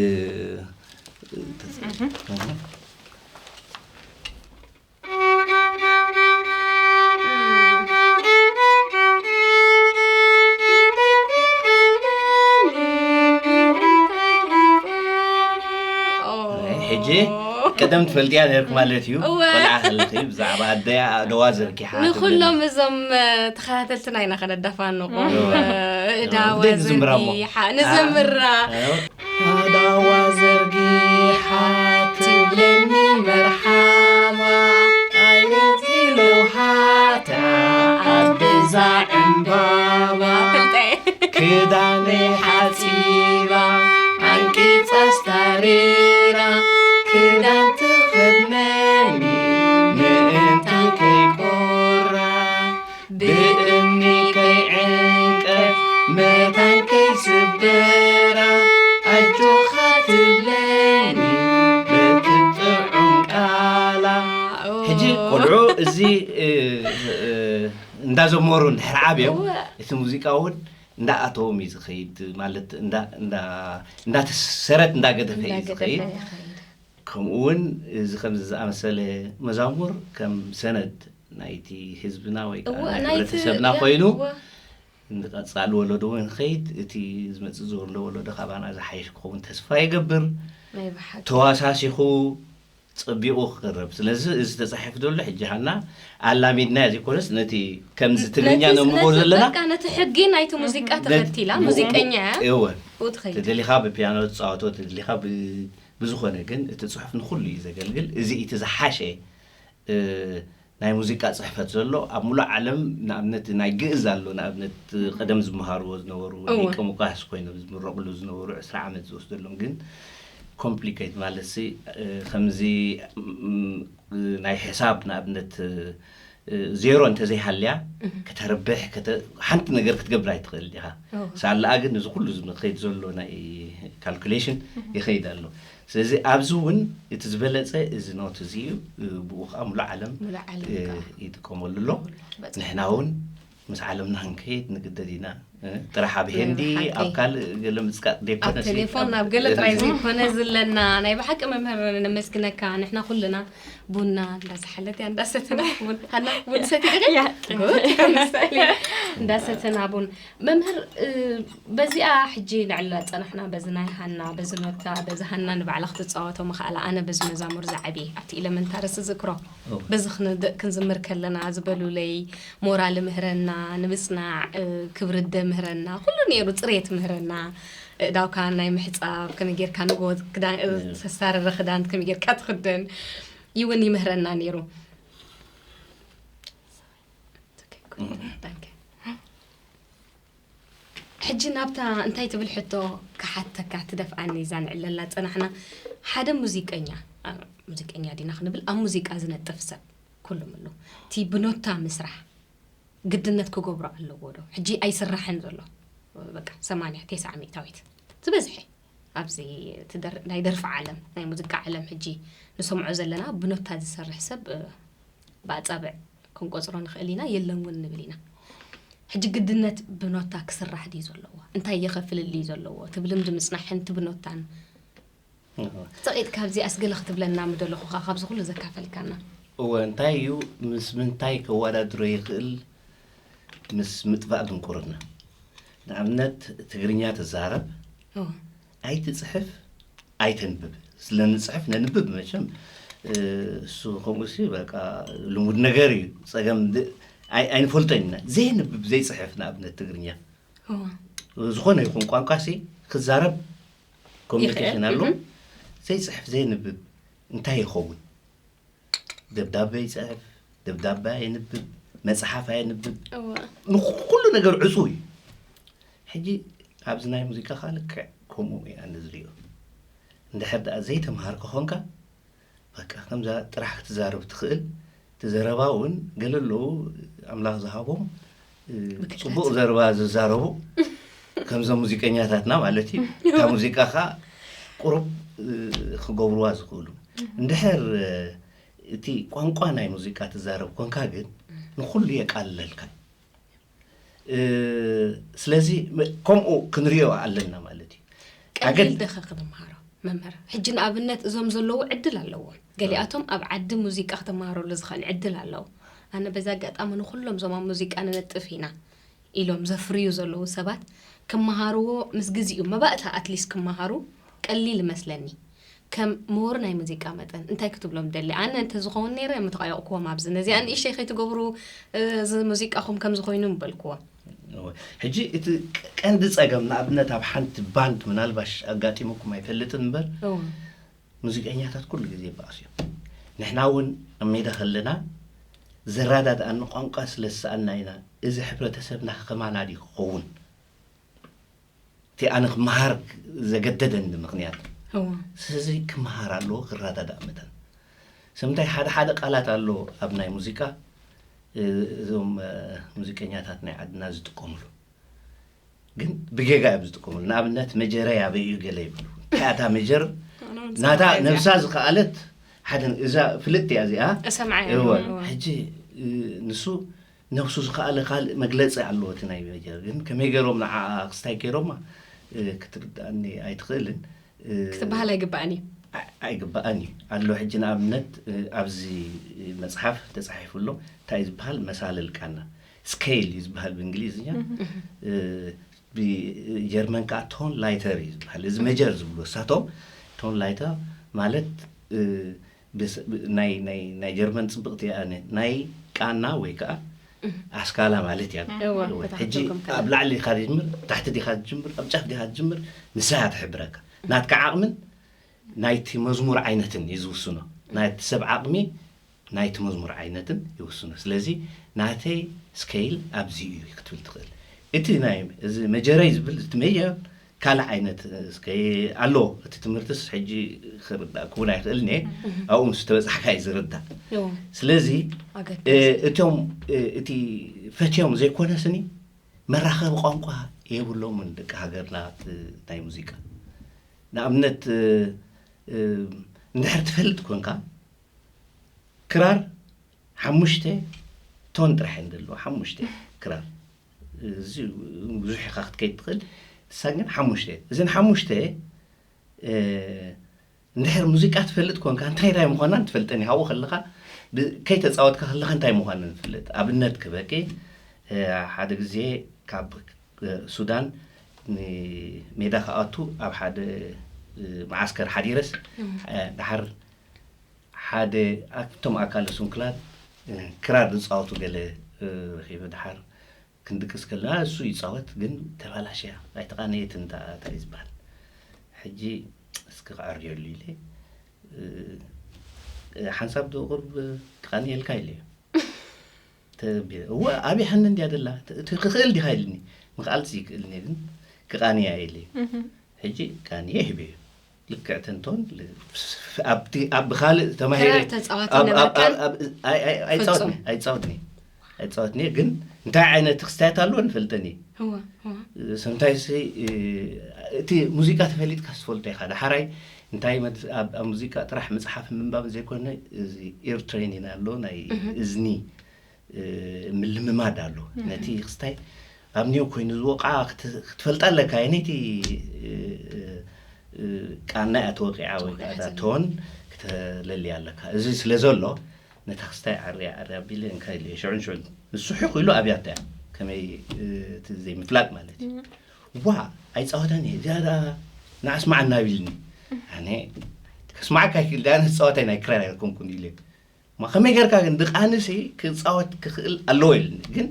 ሕጂ ቀደም ትፈልጥያ ነርክ ማለት እዩ። እወ። ቆልዓ ከለኺ ብዛዕባ ኣደያ ኣደዋ ዘርጊሓ ንኹሎም ትብለኒ። እዞም እ፣ ተኸታተልትና ኢና ከነዳፋንቆም። እወ። እ፣ እዳዋ እወ፣ ደግ ዝምራሞ። ዘርጊሓ ንዘምራ። እወ። ኣዳዋ ዘርጊሓ ትብለኒ መርሓባ፣ ኣየት ኢለውሃታ ኣብ ብዛ ዕምባባ። ክዳነይ ሓጺባ፣ ዓንቂጻ ኣስታሪራ፣ ክዳን ብእምኒ ከይዕንቀፍ መታን ከይስበራ ኣጆኻ ትብለኒ በቲ ጥዑም ቃላ። ሕጂ ቆልዑ እዚ እንዳዘመሩ እንድሕር ዓብዮም እቲ ሙዚቃ እውን እንዳኣተዎም እዩ ዝኸይድ። ማለት እንዳተሰረት እንዳገደፈ እዩ ዝኸይድ። ከምኡ እውን እዚ ከምዚ ዝኣመሰለ መዛሙር ከም ሰነድ ናይቲ ህዝብና ወይ ከዓ ናይ ሕብረተሰብና ኮይኑ ንቐፃሊ ወለዶ እውን ንኸይድ እቲ ዝመፅእ ዘሎ ወለዶ ካባና ዝሓይሽ ክኸውን ተስፋ ይገብር። ተዋሳሲኹ ፀቢቑ ክቕርብ። ስለዚ እዚ ተፃሒፉ ዘሎ ሕጂ ሃና ኣላሚድና ዘይኮነስ ነቲ ከምዚ ትግርኛ ነንብቦ ዘለና ነቲ ሕጊ ናይቲ ሙዚቃ ተኸቲላ ሙዚቀኛ እወ ተደሊኻ ብፒያኖ ትፃወቶ ተደሊኻ ብዝኾነ ግን እቲ ፅሑፍ ንኩሉ እዩ ዘገልግል። እዚ እቲ ዝሓሸ ናይ ሙዚቃ ፅሕፈት ዘሎ ኣብ ሙሉእ ዓለም ንኣብነት ናይ ግእዝ ኣሎ ንኣብነት ቀደም ዝመሃርዎ ዝነበሩ ሊቀ ሙቃስ ኮይኖም ዝምረቕሉ ዝነበሩ ዕስራ ዓመት ዝወስደሎም ግን ኮምፕሊኬት ማለት ሲ ከምዚ ናይ ሕሳብ ንኣብነት ዜሮ እንተዘይሃልያ ከተርብሕ ሓንቲ ነገር ክትገብር ኣይትኽእል ዲኻ። ሳላኣ ግን እዚ ኩሉ ዝኸይድ ዘሎ ናይ ካልኩሌሽን ይኸይድ ኣሎ። ስለዚ ኣብዚ እውን እቲ ዝበለፀ እዚ ኖት እዚ እዩ። ብኡ ከዓ ሙሉእ ዓለም ይጥቀመሉ ኣሎ። ንሕና እውን ምስ ዓለምና ክንከይድ ንግደድ ኢና። ጥራሕ ኣብ ሄንዲ ኣብ ካልእ ገለ ምፅቃጥ ዘይኮነ ኣብ ቴሌፎን ኣብ ገለ ጥራይ ዘይኮነ ዝለና ናይ ብሓቂ መምህር ነመስግነካ። ንሕና ኩልና ቡና እንዳዝሓለት እያ እንዳሰተና ቡን ሃና ቡን ሰቲ እንዳሰተና ቡን መምህር በዚኣ ሕጂ ንዕላ ጸናሕና በዚ ናይ ሃና በዚ ኖታ በዚ ሃና ንባዕላ ክትጻወቶ ምኽኣላ ኣነ በዚ መዛሙር ዝዓብየ ኣብቲ ኢለመንታሪ ዝዝክሮ በዚ ክንዝምር ከለና ዝበሉለይ ሞራል ምህረና ንምጽናዕ ክብሪ ኣደ ምህረና ኩሉ ነይሩ ጽሬት ምህረና እእዳውካ ናይ ምሕጻብ ከመይ ጌርካ ንጎ ተሳረረ ክዳን ከመይ ጌርካ ትኽደን ይውን ይምህረና ነይሩ። ሕጂ ናብታ እንታይ ትብል ሕቶ ክሓተካ ትደፍኣኒ እዛ ንዕለላ ጸናሕና ሓደ ሙዚቀኛ ሙዚቀኛ ዲና ክንብል ኣብ ሙዚቃ ዝነጥፍ ሰብ ኩሉ ምሉ እቲ ብኖታ ምስራሕ ግድነት ክገብሮ ኣለዎ ዶ ሕጂ ኣይስራሕን ዘሎ በቃ ሰማንያ ተስዓ ሚእታዊት ዝበዝሐ ኣብዚ ናይ ደርፊ ዓለም ናይ ሙዚቃ ዓለም ሕጂ ንሰምዖ ዘለና ብኖታ ዝሰርሕ ሰብ ብኣጻብዕ ክንቆጽሮ ንኽእል ኢና የለን እውን ንብል ኢና። ሕጂ ግድነት ብኖታ ክስራሕ ድዩ ዘለዎ እንታይ የኸፍልል ድዩ ዘለዎ እቲ ብልምዲ ምጽናሕን እቲ ብኖታን ጸቂጥ ካብዚ ኣስገለ ክትብለና ምደለኹኻ ካብዚ ኩሉ ዘካፈልካና። እወ እንታይ እዩ ምስ ምንታይ ከወዳድሮ ይኽእል ምስ ምጥፋእ ድንቁርና። ንኣብነት ትግርኛ ትዛረብ ኣይትፅሕፍ ኣይተንብብ። ስለንፅሕፍ ነንብብ መቸም እሱ ከምኡ ሲ በቃ ልሙድ ነገር እዩ። ፀገም ኣይንፈልጦን ኢና። ዘይንብብ ዘይፅሕፍ ንኣብነት ትግርኛ ዝኾነ ይኹን ቋንቋ ሲ ክዛረብ ኮሚኒኬሽን ኣሎ። ዘይፅሕፍ ዘይንብብ እንታይ ይኸውን? ደብዳበ ይፅሕፍ፣ ደብዳበ ኣየንብብ፣ መፅሓፍ ኣየንብብ፣ ንኩሉ ነገር ዕፁው እዩ። ሕጂ ኣብዚ ናይ ሙዚቃ ከዓ ልክዕ ከምኡ እየ ኣነ ዝሪኦ። እንድሕር ደኣ ዘይተምሃርካ ኾንካ በቃ ከምዛ ጥራሕ ክትዛረብ ትኽእል። እቲ ዘረባ እውን ገለ ኣለዉ ኣምላኽ ዝሃቦም ጽቡቕ ዘረባ ዝዛረቡ ከምዞም ሙዚቀኛታትና ማለት እዩ። እታ ሙዚቃ ከዓ ቁሩብ ክገብርዋ ዝኽእሉ እንድሕር እቲ ቋንቋ ናይ ሙዚቃ ትዛረብ ኮንካ ግን ንኹሉ የቃልለልካ። ስለዚ ከምኡ ክንሪኦ ኣለና ማለት እዩ። ቀሊል ደኸ ክትምሃሮ መምህር ሕጂ ንኣብነት እዞም ዘለዉ ዕድል ኣለዎም ገሊኣቶም ኣብ ዓዲ ሙዚቃ ክትምሃረሉ ዝኽእል ዕድል ኣለዉ። ኣነ በዚ ኣጋጣሚ ንኹሎም እዞም ኣብ ሙዚቃ ንነጥፍ ኢና ኢሎም ዘፍርዩ ዘለዉ ሰባት ክመሃርዎ ምስ ግዚኡ መባእታ ኣትሊስት ክመሃሩ ቀሊል እመስለኒ። ከም ምሁር ናይ ሙዚቃ መጠን እንታይ ክትብሎም ደሊ ኣነ እንተዝኸውን ነይረ ምተቐየቕክዎም ኣብዚ ነዚኣ ንእሽተይ ከይትገብሩ እዚ ሙዚቃኹም ከምዚ ኮይኑ ምበልክዎም። ሕጂ እቲ ቀንዲ ጸገም ንኣብነት ኣብ ሓንቲ ባንድ ምናልባሽ ኣጋጢሙኩም ኣይፈልጥን እምበር ሙዚቀኛታት ኩሉ ግዜ ይበኣሱ እዮም። ንሕና እውን ኣብ ሜዳ ከለና ዘረዳድኣና ቋንቋ ስለ ዝሰኣና ኢና እዚ ሕብረተሰብና ከማና ድዩ ክኸውን እቲ ኣነ ክመሃር ዘገደደኒ ምኽንያት ስለዚ ክመሃር ኣለዎ ክረዳዳእ መጠን ስለምንታይ ሓደ ሓደ ቃላት ኣሎ ኣብ ናይ ሙዚቃ እዞም ሙዚቀኛታት ናይ ዓድና ዝጥቀምሉ ግን ብጌጋ እዮም ዝጥቀምሉ። ንኣብነት መጀረይ ኣበይ እዩ ገለ ይብሉ። እንታይ እታ መጀር ናታ ነብሳ ዝኸኣለት ሓደ እዛ ፍልጥ እያ እዚኣ። እሰምዓ እየ። እወ፣ ሕጂ ንሱ ነብሱ ዝኸኣለ ካልእ መግለጺ ኣለዎ እቲ ናይ መጀር። ግን ከመይ ገይሮም ንዓ ክስታይ ገይሮማ ክትርዳእኒ ኣይትኽእልን። ክትበሃል ኣይግባእን እዩ። ኣይግባእን እዩ ኣሎ። ሕጂ ንኣብነት ኣብዚ መጽሓፍ ተጻሒፉ ኣሎ። እንታይ እዩ ዝበሃል? መሳልል ቃና፣ ስኬል እዩ ዝበሃል ብእንግሊዝኛ። ብጀርመን ከዓ ቶን ላይተር እዩ ዝበሃል። እዚ መጀር ዝብሉ እሳቶም ቶን ላይተር ማለት ናይ ጀርመን ጽብቕቲ እያ። ናይ ቃና ወይ ከዓ ኣስካላ ማለት እያ። ሕጂ ኣብ ላዕሊ ዲኻ ዝጅምር፣ ታሕቲ ዲኻ ዝጅምር፣ ኣብ ጫፍ ዲኻ ዝጅምር፣ ንሳ እያ ትሕብረካ። ናትካ ዓቕምን ናይቲ መዝሙር ዓይነትን እዩ ዝውስኖ። ናይቲ ሰብ ዓቕሚ ናይቲ መዝሙር ዓይነትን ይውስኖ። ስለዚ ናተይ ስኬል ኣብዚ እዩ ክትብል ትኽእል። እቲ ናይ እዚ መጀረይ ዝብል እቲ መጀር ካልእ ዓይነት ስኬል ኣሎ። እቲ ትምህርትስ ሕጂ ክርዳእ ክውን ኣይኽእልን እየ። ኣብኡ ምስ ተበጻሕካ እዩ ዝርዳእ። ስለዚ እቶም እቲ ፈትዮም ዘይኮነስኒ መራኸቢ ቋንቋ የብሎምን ደቂ ሃገርና ናይ ሙዚቃ። ንኣብነት እንድሕር ትፈልጥ ኮንካ ክራር ሓሙሽተ ቶን ጥራሕ እየን ዘለዎ። ሓሙሽተ ክራር እዚ ብዙሕ ኢኻ ክትከይድ ትኽእል። ንሳ ግን ሓሙሽተ፣ እዘን ሓሙሽተ እንድሕር ሙዚቃ ትፈልጥ ኮንካ እንታይ እንታይ ምዃናን ትፈልጠን ኢኻ። ኣብኡ ከለኻ ከይተፃወትካ ከለኻ እንታይ ምዃነን ትፈልጥ። ኣብነት ክበቂ ሓደ ግዜ ካብ ሱዳን ንሜዳ ክኣቱ ኣብ ሓደ መዓስከር ሓዲረስ ድሓር ሓደ ኣብቶም ኣካለ ስንኩላት ክራር ዝፃወቱ ገለ ረኺበ። ድሓር ክንድቅስ ከለና እሱ ይፃወት ግን ተባላሽያ ኣይተቃነየትን እንታይ ዝበሃል። ሕጂ እስኪ ክዕርየሉ ኢለ ሓንሳብ ዶ ቁርብ ክቃንየልካ ኢለዮ። ተቢለ እወ ኣብይ ሓነ እንድያ ደላ ክኽእል ዲኻ ኢልኒ። ምኽኣልሲ ይክእልኒ ግን ክቃንያ ኢለዮ። ሕጂ ቃንየ ሂበዮ። ልክዕ ተንቶን ኣብቲ ኣብ ብኻልእ ተማሂረ ክራር ተጻወት ኣብ- ኣብ- ነበርካን? ኣብ- ኣብ- ኣይ- ኣይ- ኣይጻወትኒ ፍጹም። ኣይጻወትኒ ኣይጻወትኒ ግን እንታይ ዓይነት ክስታያት ኣለዎ ንፈልጠኒ። እወ፣ እወ። ሰምታይስ እቲ ሙዚቃ ተፈሊጥካ ዝፈልጦ ኢኻ። ዳሓራይ እንታይ መድ- ኣብ ኣብ ሙዚቃ ጥራሕ ምጽሓፍ ምንባብ ዘይኮነ እዚ ኢር ትሬኒን ኣሎ ናይ እዝኒ ምልምማድ ኣሎ። ነቲ ክስታይ ኣብ ኒው ኮይኑ ዝወቕዓ ክትፈልጣ ኣለካ። ኣየነይቲ ቃና እያ ተወቂዓ ወይ ከዓ እታ ቶን ክተለልያ ኣለካ። እዚ ስለ ዘሎ ነታ ክስታይ ዓርያ ዓርያ ኣቢለ እንካ ኢለ ሽዑን ሽዑን ንሱ ሑቕ ኢሉ ኣብያታ እያ ከመይ እቲ ዘይምፍላጥ ማለት እዩ። ዋ ኣይፃወታን እየ እዚኣ ደኣ ንኣስማዓና ኣቢልኒ። ኣነ ከስማዓካ ይክእል ዳኣ ነቲ ፃወታይ ናይ ክራር ኣይኮንኩን ኢለ። ማ ከመይ ጌርካ ግን ድቃንሲ ክፃወት ክኽእል ኣለዎ ኢልኒ። ግን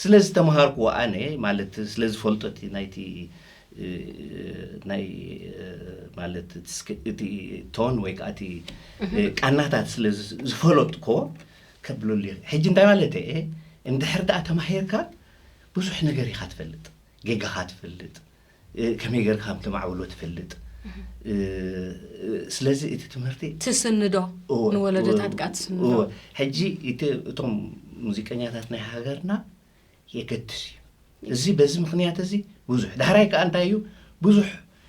ስለ ዝተምሃርክዎ ኣነ ማለት ስለ ዝፈልጦ እቲ ናይቲ ናይ ማለት እቲ ቶን ወይ ከዓ እቲ ቃናታት ስለ ዝፈለጥክዎ ከብለሉ። ሕጂ እንታይ ማለት እየ እንድሕር ደኣ ተማሂርካ ብዙሕ ነገር ኢኻ ትፈልጥ። ጌጋኻ ትፈልጥ፣ ከመይ ጌርካ ከም ተማዕብሎ ትፈልጥ። ስለዚ እቲ ትምህርቲ ትስንዶ እወ፣ ንወለዶታት እወ፣ ከኣ ትስንዶ። እወ። ሕጂ እቲ እቶም ሙዚቀኛታት ናይ ሃገርና የገድስ እዩ። እዚ በዚ ምኽንያት እዚ ብዙሕ ዳሕራይ ከኣ እንታይ እዩ ብዙሕ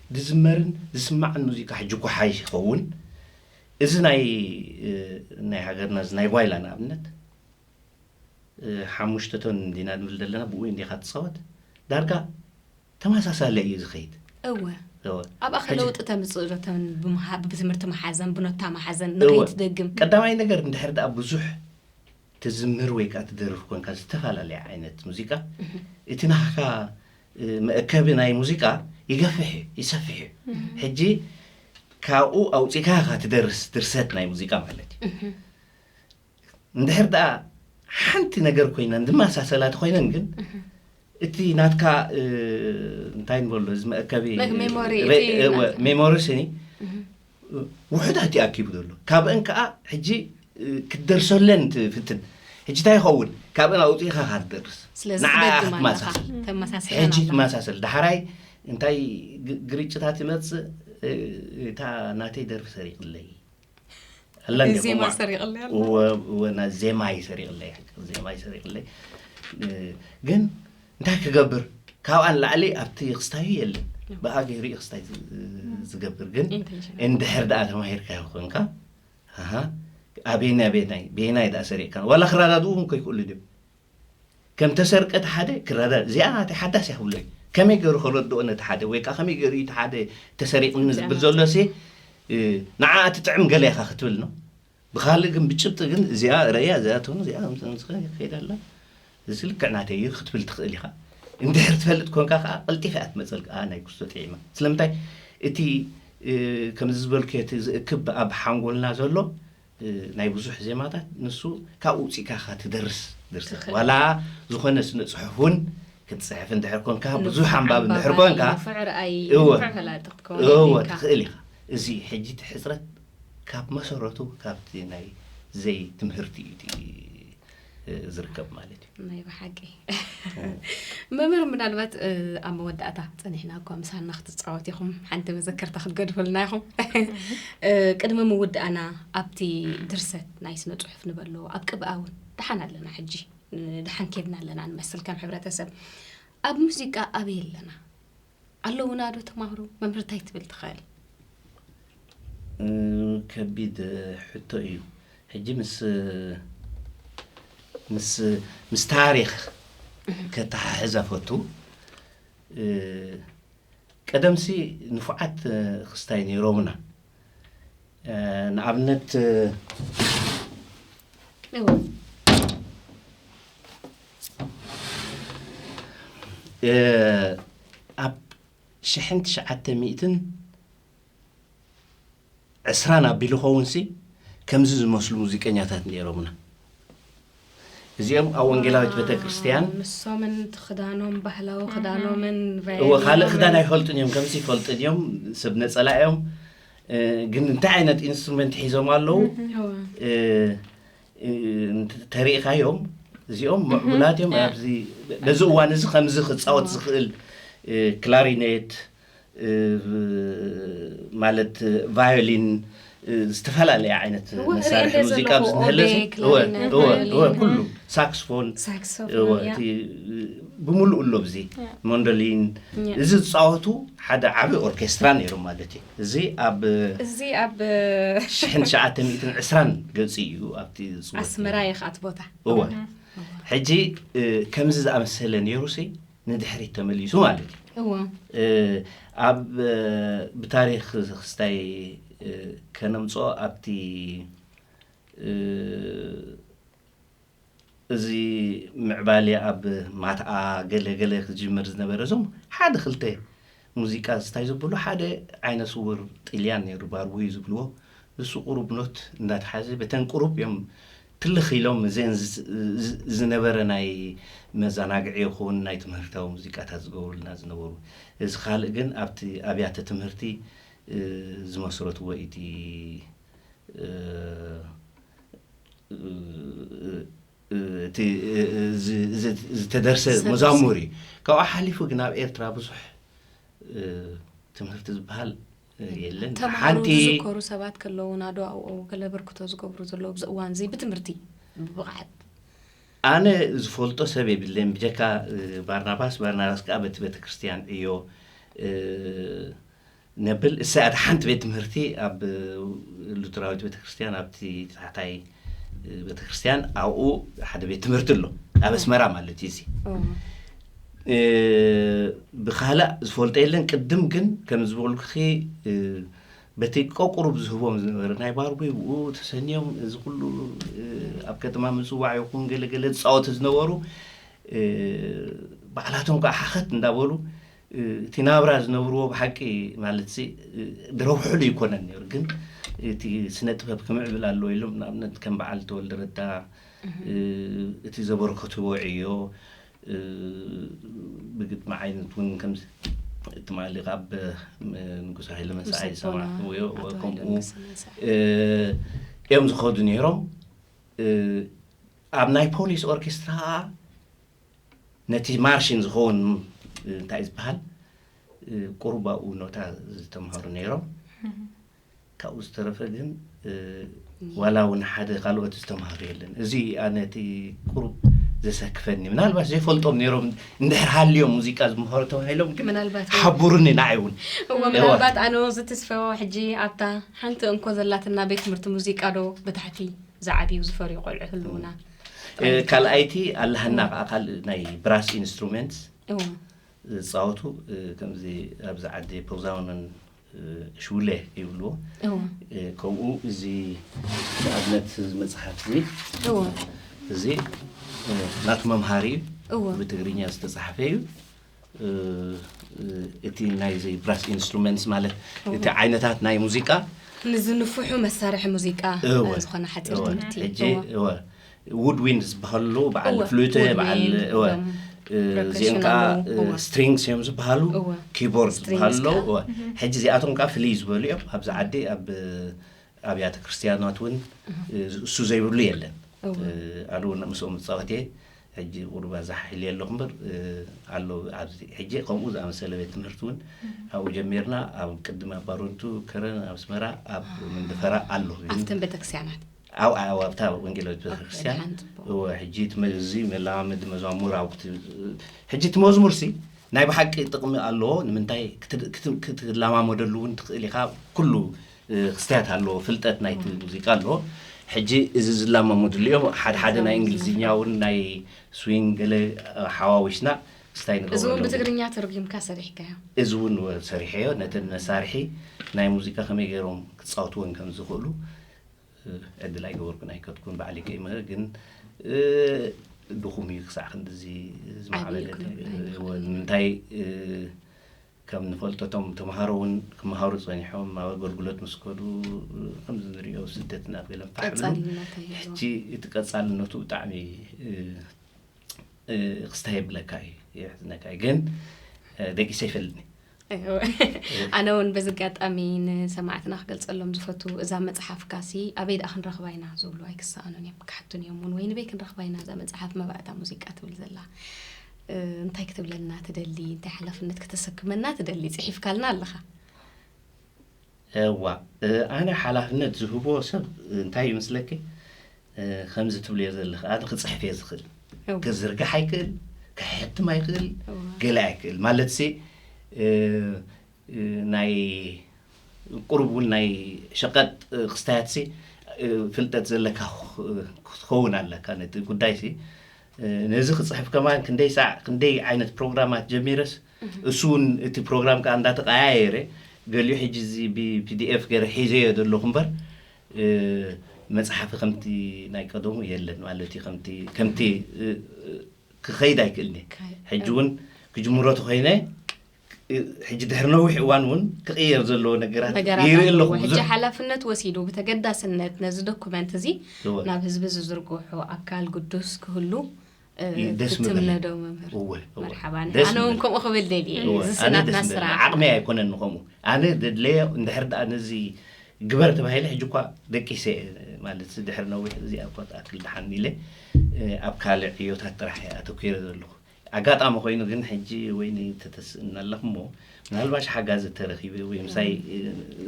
ዝዝመርን ዝስማዕን ሙዚቃ ሕጂ እኮ ሓይሽ ይኸውን። እዚ ናይ ናይ ሃገርና እዚ ናይ ጓይላ ንኣብነት ሓሙሽተ ቶን እንዲና ንብል ዘለና ብኡ እንዲኻ ትፃወት ዳርጋ ተመሳሳሊ እዩ ዝኸይድ። እወ። እወ። ኣብኣ ሕጂ ከለውጢ ተምፅእ ዶ ተን ብምሃ- ብትምህርቲ መሓዘን ብኖታ መሓዘን እወ። ንኸይትደግም ቀዳማይ ነገር እንድሕር ደኣ ብዙሕ ትዝምር ወይ ከዓ ትደርፍ ኮንካ ዝተፈላለየ ዓይነት ሙዚቃ እቲ ናኻ መእከቢ ናይ ሙዚቃ ይገፍሕ እዩ ይሰፍሕ እዩ። ሕጂ ካብኡ ኣውፂካ ኢኻ ትደርስ ድርሰት ናይ ሙዚቃ ማለት እዩ። እንድሕር ደኣ ሓንቲ ነገር ኮይነን ዝመሳሰላ ተኮይነን ግን እቲ ናትካ እንታይ ንበሎ እዚ መእከቢ ሜሞሪ ሜሞሪ ስኒ ውሑዳት ይኣኪቡ ዘሎ ካብአን ከዓ ሕጂ ክትደርሰለን ትፍትን። ሕጂ እንታይ ይኸውን ካብአን ኣውፅኢኻ ኢኻ ትደርስ። ስለዚ ንዓ ክትደግም ኣለኻ። ክትመሳሰል ተመሳስለን ሕጂ ኣለኻ። ትመሳሰል ዳሕራይ እንታይ ግ- ግርጭታት ይመፅእ። እታ ናተይ ደርፊ ሰሪቕለይ ኣላ እንዲኹም ዜማ እዋ። ሰሪቕለይ ኣሎ። እወ፣ እወ፣ ና ዜማ ይሰሪቕለይ፣ ዜማ ይሰሪቕለይ። እ፣ ግን እንታይ ክገብር? ካብኣ ንላዕሊ ኣብቲ ክስታዩ የለን። ብኣ ገይሩ እዩ ክስታይ ዝ-፣ ዝገብር። ግን ኢንቴንሽናል። እንድሕር ደኣ ተማሂርካዮ ኮንካ፣ ኣሃ፣ ኣበየናይ፣ ኣበየናይ፣ በየናይ ደኣ ሰሪቕካ? ዋላ ክረዳድኡ እውን ከይክእሉ ድዮም? ከም ተሰርቀ እቲ ሓደ ክረዳ-፣ እዚኣ ናተይ ሓዳስ እያ ክብሎ እዩ። ከመይ ገይሩ ከረድኦ ነቲ ሓደ? ወይ ከዓ ከመይ ገይሩ እዩ እቲ ሓደ ተሰሪቕኒ ዝብል ዘሎ ሲ፣ እ፣ ንዓ ትጥዕም ገለ ኢኻ ክትብል ነው። ብኻልእ ግን ብጭብጢ ግን እዚኣ ረእያ፣ እዚኣ ትኹን፣ እዚኣ ምስ-፣ ምስ-፣ ከይዳ ኣላ። እዚ ልክዕ ናተይ እዩ ክትብል ትኽእል ኢኻ። እንድሕር ትፈልጥ ኮንካ ከዓ ቀልጢፋ እያ ትመፀልካ። ኣ፣ ናይ ክስቶ ጥዒማ። ስለምንታይ? እቲ፣ እ፣ ከምዚ ዝበልኩ እቲ ዝእክብ ኣብ ሓንጎልና ዘሎ፣ እ፣ ናይ ብዙሕ ዜማታት ንሱ ካብኡ ውፂእካ ኢኻ ትደርስ ድርሰት። ትኽእል። ዋላ ዝኾነ ስነ ፅሑፍ እውን ክትፅሕፍ እንድሕር ኮንካ፣ ብዙሕ ኣንባቢ እንድሕር ኮንካ፣ ንፉዕ ረኣይ፣ እወ። ንፉዕ ፈላጢ ክትከውን እወ፣ የድልየካ። ትኽእል ኢኻ። እዚ ሕጂ እቲ ሕፅረት ካብ መሰረቱ ካብቲ ናይ ዘይትምህርቲ እዩ እቲ፣ እ፣ ዝርከብ ማለት እዩ። ናይ ብሓቂ። መምህር፣ ምናልባት፣ እ፣ ኣብ መወዳእታ ጸኒሕና እኳ ምሳና ክትጻወት ኢኹም፣ ሓንቲ መዘከርታ ክትገድፉልና ኢኹም። እ፣ ቅድሚ ምውዳእና ኣብቲ ድርሰት ናይ ስነ ጽሑፍ ንበሎ ኣብ ቅብኣ እውን ደሓን ኣለና ሕጂ፣ እ፣ ደሓን ኬድና ኣለና ንመስል ከም ሕብረተሰብ። ኣብ ሙዚቃ ኣበይ ኣለና? ኣለውና ዶ ተማሃሮ? መምህር እንታይ ትብል ትኽእል? እ፣ ከቢድ ሕቶ እዩ። ሕጂ ምስ፣ ምስ፣ ምስ ታሪኽ ከተሓሕዛ ፈቱ። እ፣ ቀደምሲ ንፉዓት፣ እ፣ ክስታይ ነይሮምና። እ፣ ንኣብነት፣ እ፣ እወ። እ፣ ኣብ ሽሕን ትሽዓተ ሚእትን ዕስራን ኣቢሉ ኸውንሲ ከምዚ ዝመስሉ ሙዚቀኛታት ነይሮምና። እዚኦም ኣብ ወንጌላዊት ቤተ ክርስቲያን ንሶምን እቲ ክዳኖም፣ ባህላዊ ክዳኖምን እወ፣ ካልእ ክዳን ኣይፈልጡን እዮም፣ ከምዚ ይፈልጡን እዮም፣ ሰብ ነጸላ እዮም። እ፣ ግን እንታይ ዓይነት ኢንስትሩመንት ሒዞም ኣለዉ? እወ። እ፣ እ፣ እንተ-፣ ተሪእኻዮም፣ እዚኦም ምዕቡላት እዮም። ኣብዚ፣ በዚ እዋን እዚ ከምዚ ክጻወት ዝኽእል፣ እ፣ ክላሪኔት፣ እ፣ ማለት ቫዮሊን፣ እ፣ ዝተፈላለየ ዓይነት እወ፣ መሳርሒ እሪኦ ሙዚቃ ዘለኹ ኣብዚ ንህለሲ፣ ኦቤ፣ እወ፣ ክላሪኔት፣ እወ፣ ቫዮሊን፣ እወ፣ እወ። ኩሉ ሳክስፎን፣ ሳክሶፎን፣ እወ፣ ያ። እቲ፣ እ፣ ብምሉእ ኣሎ ኣብዚ ያ። ማንዶሊን፣ ያ። እዚ ዝጻወቱ ሓደ ዓቢ ኦርኬስትራ ነይሩ ማለት እዩ። እዚ ኣብ እዚ ኣብ ሽሕን ትሽዓተ ሚእትን ዕስራን ገጽ እዩ ኣብቲ ዝጽወት ኣስመራ ነይሩ። ይኽኣት ቦታ። እወ። ሕጂ፣ እ፣ ከምዚ ዝኣመሰለ ነይሩሲ ንድሕሪት ተመሊሱ ማለት እዩ። እወ። እ፣ ኣብ፣ እ፣ ብታሪኽ ክስታይ፣ እ፣ ከነምጽኦ ኣብቲ፣ እ፣ እዚ ምዕባሌ ኣብ ማትኣ ገለ ገለ ክጅምር ዝነበረ፣ እዞም ሓደ ክልተ ሙዚቃ ዝታይ ዘብሉ፣ ሓደ ዓይነ ስውር ጥልያን ነይሩ፣ ባርቡይ ዝብልዎ። ንሱ ቁሩብ ኖት እንዳተሓዘ፣ በተን ቁሩብ እዮም ትልኽ ኢሎም እዘን ዝ-፣ ዝ-፣ ዝነበረ ናይ መዘናግዒ ይኹን ናይ ትምህርታዊ ሙዚቃታት ዝገብሩልና ዝነበሩ። እዚ ካልእ ግን ኣብቲ ኣብያተ ትምህርቲ፣ እ፣ ዝመስረትዎ እቲ፣ እ፣ እ፣ እ፣ እቲ፣ እ፣ ዝ-፣ ዝ-፣ ዝተደርሰ ሰብ መዛሙር እዩ። ካብኡ ሓሊፉ ግን ኣብ ኤርትራ ብዙሕ፣ እ፣ ትምህርቲ ዝበሃል፣ እ፣ የለን። ተምሃሮ ሓንቲ ዝዝከሩ ሰባት ከለዉና ዶ ኣብኡ ገለ በርክቶ ዝገብሩ ዘለዉ ኣብዚ እዋን እዚ ብትምህርቲ ብብቕዓት? ኣነ ዝፈልጦ ሰብ የብለይን ብጀካ፣ እ፣ ባርናባስ። ባርናባስ ከኣ በቲ ቤተክርስትያን ዕዮ፣ እ፣ ነብል። እሳ እያ ሓንቲ ቤት ትምህርቲ ኣብ ሉትራዊት ቤተክርስትያን፣ ኣብቲ ታሕታይ፣ እ፣ ቤተክርስትያን ኣብኡ ሓደ ቤት ትምህርቲ ኣሎ፣ ኣብ ኣስመራ ማለት እዩ። እዚ፣ ኦ። እ፣ ብኻልእ ዝፈልጦ የለን። ቅድም ግን ከም ዝበልኩኺ፣ እ፣ በቲ ቆቁሩብ ዝህቦም ዝነበረ ናይ ባርቡይ ብኡ ተሰንዮም፣ እዚ ኩሉ፣ እ፣ ኣብ ከተማ ምጽዋዕ ይኹን ገለ ገለ ዝጻወቱ ዝነበሩ፣ እ፣ ባዕላቶም ከዓ ሓኸት እንዳበሉ፣ እ፣ እቲ ናብራ ዝነብርዎ ብሓቂ ማለት ሲ፣ እ፣ ዝረብሕሉ ይኮነን ነይሩ። ግን እቲ ስነ ጥበብ ክምዕብል ኣለዎ ኢሎም፣ ንኣብነት ከም በዓል ተወልደ ረዳ፣ እ፣ እቲ ዘበረከትዎ ዕዮ፣ እ፣ ብግጥሚ ዓይነት እውን ከምዚ ትማሊ ካብ፣ እ፣ ንጉስ ሃይለ መንሰዓይ ምስ ኣቦና ዝሰማዕኩዎ ኣቶ ከምኡ፣ ሃይለ መንሰዓይ። እ፣ እዮም ዝኸዱ ነይሮም። እ፣ ኣብ ናይ ፖሊስ ኦርኬስትራ ነቲ ማርሽን ዝኸውን፣ እ፣ እንታይ ዝበሃል፣ እ፣ ቁሩብ ኣብኡ ኖታ ዝተምሃሩ ነይሮም። ካብኡ ዝተረፈ ግን፣ እ፣ ዋላ እውን ሓደ ካልኦት ዝተምሃሩ የለን። እዚ ኣነ እቲ ቁሩብ ዘሰክፈኒ፣ ምናልባት ዘይፈልጦም ነይሮም እንድሕር ሃልዮም ሙዚቃ ዝምሃሩ ተባሂሎም ግን ምናልባት እውን ሓቡሩኒ ንዓይ እውን። እወ፣ እወ። ምናልባት ኣነ እውን ዝትስፈዎ ሕጂ ኣብታ ሓንቲ እንኮ ዘላትና ቤት ትምህርቲ ሙዚቃ ዶ ብታሕቲ ዝዓብዩ ዝፈርዩ ቆልዑ ህልውና። ካልኣይቲ ኣላሃና ከዓ ካልእ ናይ ብራስ ኢንስትሩመንትስ እወ። ዝፃወቱ፣ ከምዚ ኣብዚ ዓዲ ፖዛውንን ሽውለ ይብልዎ። እወ። ከምኡ እዚ ንኣብነት እዚ መፅሓፍ እዚ እወ። እዚ ናቱ መምሃሪ እዩ። እወ። ብትግርኛ ዝተፃሓፈ እዩ። እቲ ናይዚ ብራስ ኢንስትሩመንትስ ማለት እወ። እቲ ዓይነታት ናይ ሙዚቃ ንዝንፍሑ መሳርሒ ሙዚቃ እወ። ዝኾነ ሓፂር እወ። ትምህርቲ ሕጂ እወ። እወ። ውድዊንድ ዝበሃሉ በዓል እወ፣ ፍሉተ በዓል ውድዊንድ እወ፣ እዮም። እዚኦም ከዓ ፕሮፌሽናል እወ። ስትሪንግስ እዮም ዝበሃሉ እወ። ኪቦርድ ስትሪንግስ ዝበሃሉ ከዓ። እወ። ሕጂ እዚኣቶም ከዓ ፍልይ ዝበሉ እዮም ኣብዚ ዓዲ ኣብ ኣብያተ ክርስትያናት እውን እሱ ዘይብሉ የለን። እወ። ኣነ እውን ምስኦም እፃወት እየ። ሕጂ ቁሩብ ኣዛሓሒለ ኣለኹ እምበር ኣሎ ኣብዚ ሕጂ ከምኡ ዝኣመሰለ ቤት ትምህርቲ እውን ኣብኡ ጀሚርና ኣብ ቅድሚ ኣብ ባሮንቱ ከረን ኣብ ኣስመራ ኣብ ምንድፈራ ኣሎ። ኣብተን ቤተክርስቲያናት ኣብኣ ኣብታ ወንጌላዊት ቤተክርስትያን ደሓን ጽቡቕ። እወ ሕጂ እቲ መ- እዚ መለማመዲ መዛሙር ኣብ ክት- ሕጂ እቲ መዝሙር ሲ ናይ ብሓቂ ጥቕሚ ኣለዎ። ንምንታይ ክት- ክት- ክትለማመደሉ እውን ትኽእል ኢኻ። ኩሉ እ፣ ክስተያት ኣለዎ፣ ፍልጠት ናይቲ ሙዚቃ ኣለዎ። ሕጂ እዚ ዝለማመድሉ እዮም። ሓደ ሓደ ናይ እንግሊዝኛ እውን ናይ ስዊንግ ገለ ሓዋዊስና ክስታይ እዚ እውን ንገብረሎም። ብትግርኛ ተርጒምካ ሰሪሕካዮ? እዚ እውን ሰሪሐዮ። ነተን መሳርሒ ናይ ሙዚቃ ከመይ ገይሮም ክፃወትወን ከም ዝኽእሉ ዕድል ኣይገበርኩን ኣይከድኩን ባዕሊ ከይምህር ግን ድኹም እዩ ክሳዕ ክንድዚ ዝማዕበለ። ንምንታይ ከም ንፈልጦ እቶም ተምሃሮ እውን ክመሃሩ ፀኒሖም ናብ ኣገልግሎት ምስ ከዱ ከምዚ ንሪኦ ስደት ናብ ገለን ፋሕ ብሉ። ሕጂ እቲ ቀፃልነቱ ብጣዕሚ ክስታይ የብለካ እዩ፣ የሕዝነካ እዩ። ግን ደቂሰ ይፈልጥኒ። ኣነ እውን በዚ ኣጋጣሚ ንሰማዕትና ክገልፀሎም ዝፈቱ እዛ መፅሓፍካ ሲ ኣበይ ደኣ ክንረኽባ ኢና ዝብሉ ኣይክሰኣኑን እዮም፣ ክሓቱን እዮም እውን። ወይ ንበይ ክንረኽባ ኢና እዛ መፅሓፍ መባእታ ሙዚቃ ትብል ዘላ እንታይ ክትብለና ትደሊ፣ እንታይ ሓላፍነት ክተሰክመና ትደሊ? ፅሒፍካልና ኣለኻ። እዋ ኣነ ሓላፍነት ዝህቦ ሰብ እንታይ ይመስለኪ? ከምዚ ትብልዮ ዘለኺ ኣነ ክፅሕፍ እየ ዝኽእል፣ ክዝርግሕ ኣይክእል፣ ክሕትም ኣይክእል፣ ገለ ኣይክእል ማለት ሲ ናይ ቁሩብ እውን ናይ ሸቐጥ ክስታያት ሲ ፍልጠት ዘለካ ክትኸውን ኣለካ ነቲ ጉዳይ ሲ። ነዚ ክፅሕፍ ከማን ክንደይ ሳዕ ክንደይ ዓይነት ፕሮግራማት ጀሚረስ እሱ እውን እቲ ፕሮግራም ከዓ እንዳተቀያየረ ገሊኡ ሕጂ እዚ ብፒዲኤፍ ገይረ ሒዘዮ ዘለኹ እምበር መፅሓፊ ከምቲ ናይ ቀደሙ የለን ማለት እዩ። ከምቲ ከምቲ ክኸይድ ኣይክእልን እየ። ሕጂ እውን ክጅምሮ ተኮይነ ሕጂ ድሕሪ ነዊሕ እዋን እውን ክቕየር ዘለዎ ነገራት ይርኢ ኣለኹ። ሕጂ ሓላፍነት ወሲዱ ብተገዳስነት ነዚ ዶኩመንት እዚ ናብ ህዝቢ ዝዝርግሑ ኣካል ግዱስ ክህሉ ደስ ምበለኒ። ክትምነዶ መምህር። እወ፣ እወ። መርሓባ። ደስ ኣነ እውን ምበለኒ። ከምኡ ክብል ደልየ እዩ። እወ፣ እዚ ኣነ ስናትና ደስ ምበለኒ። ስራሕ። ዓቕሚ ኣይኮነን ንኸምኡ። ኣነ ደድለዮ እንድሕር ደኣ ነዚ ግበር ተባሂለ ሕጂ እኳ ደቂሰ ማለት ድሕሪ ነዊሕ እዚኣ እኳ ትኣክል ደሓን ኢለ ኣብ ካልእ ዕዮታት ጥራሕ እየ ኣተኲረ ዘለኹ። ኣጋጣሚ ኮይኑ ግን ሕጂ ወይኒ ተተስእና ኣለኹ እሞ ምናልባሽ ሓጋዚ ተረኺበ ወይ ምሳይ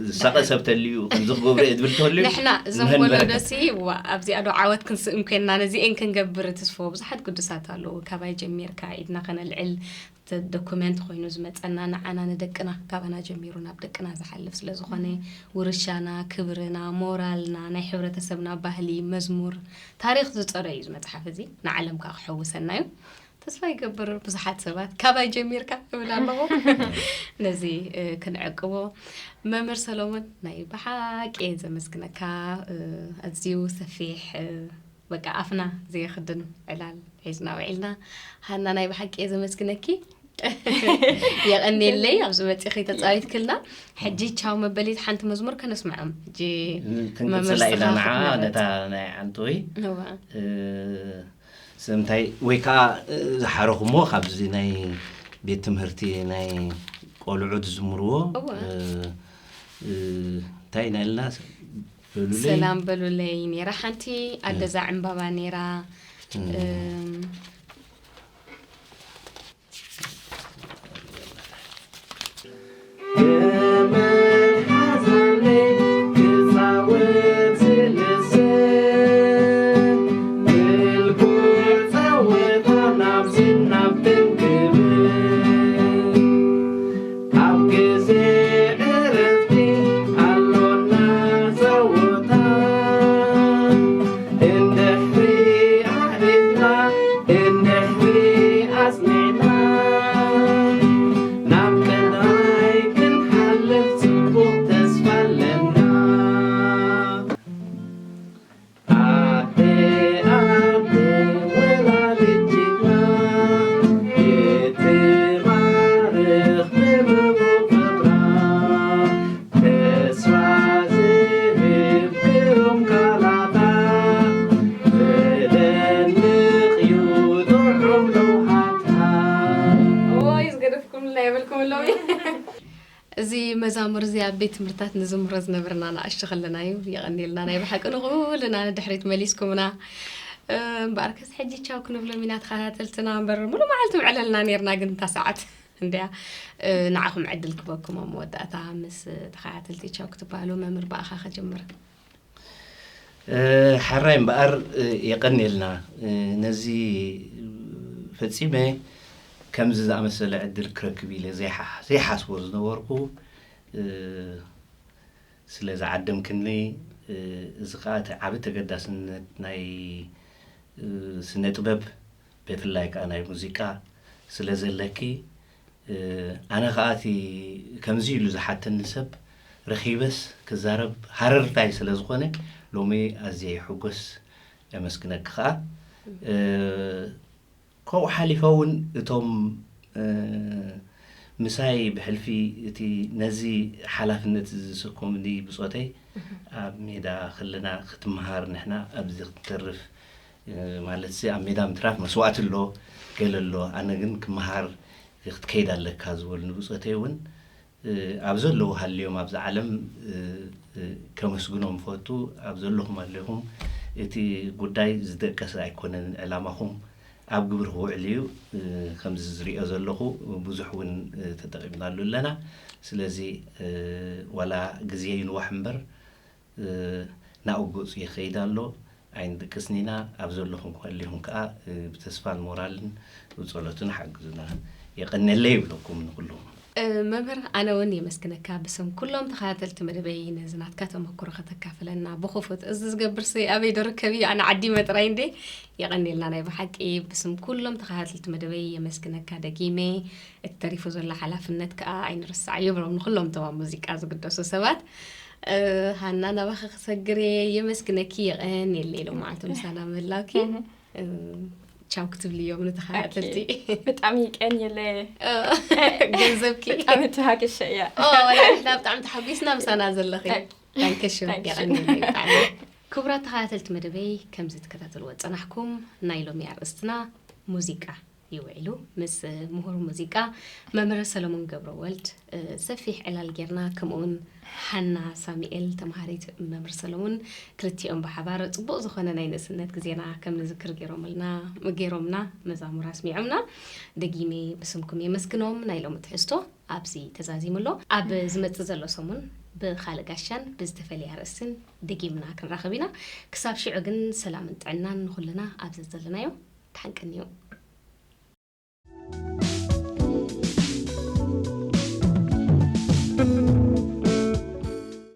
ዝሳቐ ሰብ ተልዩ ከምዚ ክገብሮ እየ ዝብል ተልዩ ንሕና እዞም ወለዶሲ ኣብዚኣ ዶ ዓወት ክንስእን ኮይንና ነዚኤን ክንገብር ትስፎ ብዙሓት ቅዱሳት ኣለዉ። ካባይ ጀሚርካ ኢድና ከነልዕል ዶኩመንት ኮይኑ ዝመፀና ንዓና ንደቅና ካባና ጀሚሩ ናብ ደቅና ዝሓልፍ ስለዝኾነ ውርሻና፣ ክብርና፣ ሞራልና፣ ናይ ሕብረተሰብና ባህሊ፣ መዝሙር፣ ታሪኽ ዝፀረ እዩ እዚ መፅሓፍ እዚ ንዓለም ከዓ ክሕውሰና እዩ። ተስፋ ይገብር ብዙሓት ሰባት ካባይ ጀሚርካ እብል ኣለኹ ነዚ ክንዕቅቦ። መምህር ሰሎሞን ናይ ብሓቂ እየ ዘመስግነካ። ኣዝዩ ሰፊሕ በቃ ኣፍና ዘየኽድን ዕላል ሒዝና ውዒልና። ሃና ናይ ብሓቂ እየ ዘመስግነኪ። የቐንየለይ ኣብዚ መፂኺ ተፃዊትክልና። ሕጂ ቻው መበሊት ሓንቲ መዝሙር ከነስምዖም። ሕጂ ክንቅፅላ ኢና ንዓ ነታ ናይ ዓንቶይ ስምታይ ወይ ከዓ ዝሓረኹሞ ካብዚ ናይ ቤት ትምህርቲ ናይ ቆልዑ ዝዝምርዎ እንታይ ኢና ኢልና በሉለይ። ሰላም በሉለይ ነይራ ሓንቲ ኣደዛ ዕምባባ ነይራ። ናይ በልኩም ኣለዉ። እዚ መዛሙር እዚ ኣብ ቤት ትምህርታት ንዝምሮ ዝነበርና ንኣሽቱ ከለና እዩ። የቐንየልና፣ ናይ ብሓቂ ንኹልና ንድሕሪት መሊስኩምና። እምበኣርከስ ሕጂ ቻው ክንብሎም ኢና ተኸታተልትና እምበር፣ ሙሉ መዓልቲ ምዕለልና ነይርና፣ ግን እታ ሰዓት እንድያ። ንዓኹም ዕድል ክበኩም ኣብ መወዳእታ ምስ ተኸታተልቲ ቻው ክትበሃሉ። መምህር፣ ብኣኻ ክጅምር። ሓራይ እምበኣር፣ የቐንየልና። ነዚ ፈጺመ ከምዚ ዝኣመሰለ ዕድል ክረክብ ኢለ ዘይሓ- ዘይሓስቦ ዝነበርኩ፣ ስለ ዝዓደምክኒ፣ እዚ ኸኣ እቲ ዓቢ ተገዳስነት ናይ ስነ ጥበብ፣ ብፍላይ ከኣ ናይ ሙዚቃ ስለ ዘለኪ፣ ኣነ ኸኣ እቲ ከምዚ ኢሉ ዝሓተኒ ሰብ ረኺበስ ክዛረብ ሃረርታይ ስለ ዝኾነ፣ ሎሚ ኣዝየ ይሕጎስ፣ የመስግነኪ ኸኣ። ከምኡ ሓሊፈ እውን እቶም ምሳይ ብሕልፊ እቲ ነዚ ሓላፍነት ዝሰከሙኒ ብጾተይ፣ ኣብ ሜዳ ከለና ክትመሃር፣ ንሕና ኣብዚ ክትተርፍ፣ ማለትሲ ኣብ ሜዳ ምትራፍ መስዋእቲ ኣሎ፣ ገለ ኣሎ፣ ኣነ ግን ክመሃር ክትከይድ ኣለካ ዝበሉኒ ብጾተይ እውን ኣብ ዘለዉ ሃልዮም ኣብዚ ዓለም ከመስግኖም ፈቱ። ኣብ ዘለኹም ኣለኹም፣ እቲ ጉዳይ ዝደቀሰ ኣይኮነን፣ ዕላማኹም ኣብ ግብሪ ክውዕል እዩ። ከምዚ ዝሪኦ ዘለኹ ብዙሕ እውን ተጠቒምናሉ ኣለና። ስለዚ ዋላ ግዜ ይንዋሕ እምበር ናብኡ ገጹ ይኸይድ ኣሎ። ኣይንድቅስን ኢና። ኣብ ዘለኹም ክህልኹም ከኣ ብተስፋን ሞራልን ብጸሎትን ሓግዙና። የቐንየለይ ይብለኩም ንኹሉም። መምህር፣ ኣነ እውን የመስግነካ ብስም ኩሎም ተኸታተልቲ መደበይ፣ ነዚ ናትካ ተመክሮ ከተካፍለና ብኽፉት። እዚ ዝገብር ሰይ ኣበይ ዶ ርከብ እዩ? ኣነ ዓዲመ ጥራይ እንዴ። የቐንየልና ናይ ብሓቂ። ብስም ኩሎም ተኸታተልቲ መደበይ የመስግነካ ደጊመ። እቲ ተሪፉ ዘሎ ሓላፍነት ከኣ ኣይንርስዓዮ ብሎም ንኹሎም እቶም ኣብ ሙዚቃ ዝግደሱ ሰባት። ሃና፣ ናባኺ ክሰግር እየ። የመስግነኪ፣ የቐንየለይ ሎም መዓልቲ ምሳና ምህላውኪ። ቻው ክትብልዮም ንተኸታተልቲ። ብጣዕሚ ይቀንየለ። ገንዘብኪ ብጣዕሚ ትሃክሸ እያ። ወላ ንሕና ብጣዕሚ ተሓጒስና ምሳና ዘለኺ። ዳንከሽን፣ የቐንየለይ ብጣዕሚ። ክቡራት ተኸታተልቲ መደበይ፣ ከምዚ ትከታተልዎ ዝጸናሕኩም ናይ ሎሚ ኣርእስትና ሙዚቃ ይውዕሉ ምስ ምሁር ሙዚቃ መምህር ሰለሙን ገብረወልድ ሰፊሕ ዕላል ጌርና፣ ከምኡውን ሃና ሳሙኤል ተምሃሪት መምህር ሰለሙን፣ ክልቲኦም ብሓባር ጽቡቕ ዝኾነ ናይ ንእስነት ግዜና ከም ንዝክር ገይሮምልና ገይሮምና መዛሙር ኣስሚዖምና። ደጊሜ ብስምኩም የመስግኖም። ናይ ሎሚ ትሕዝቶ ኣብዚ ተዛዚሙ ኣሎ። ኣብ ዝመጽእ ዘሎ ሰሙን ብኻልእ ጋሻን ብዝተፈልየ ኣርእስትን ደጊምና ክንራኸብ ኢና። ክሳብ ሽዑ ግን ሰላምን ጥዕናን ንኹልና ኣብ ዘዘለናዮ። ተሓንቀንዮ።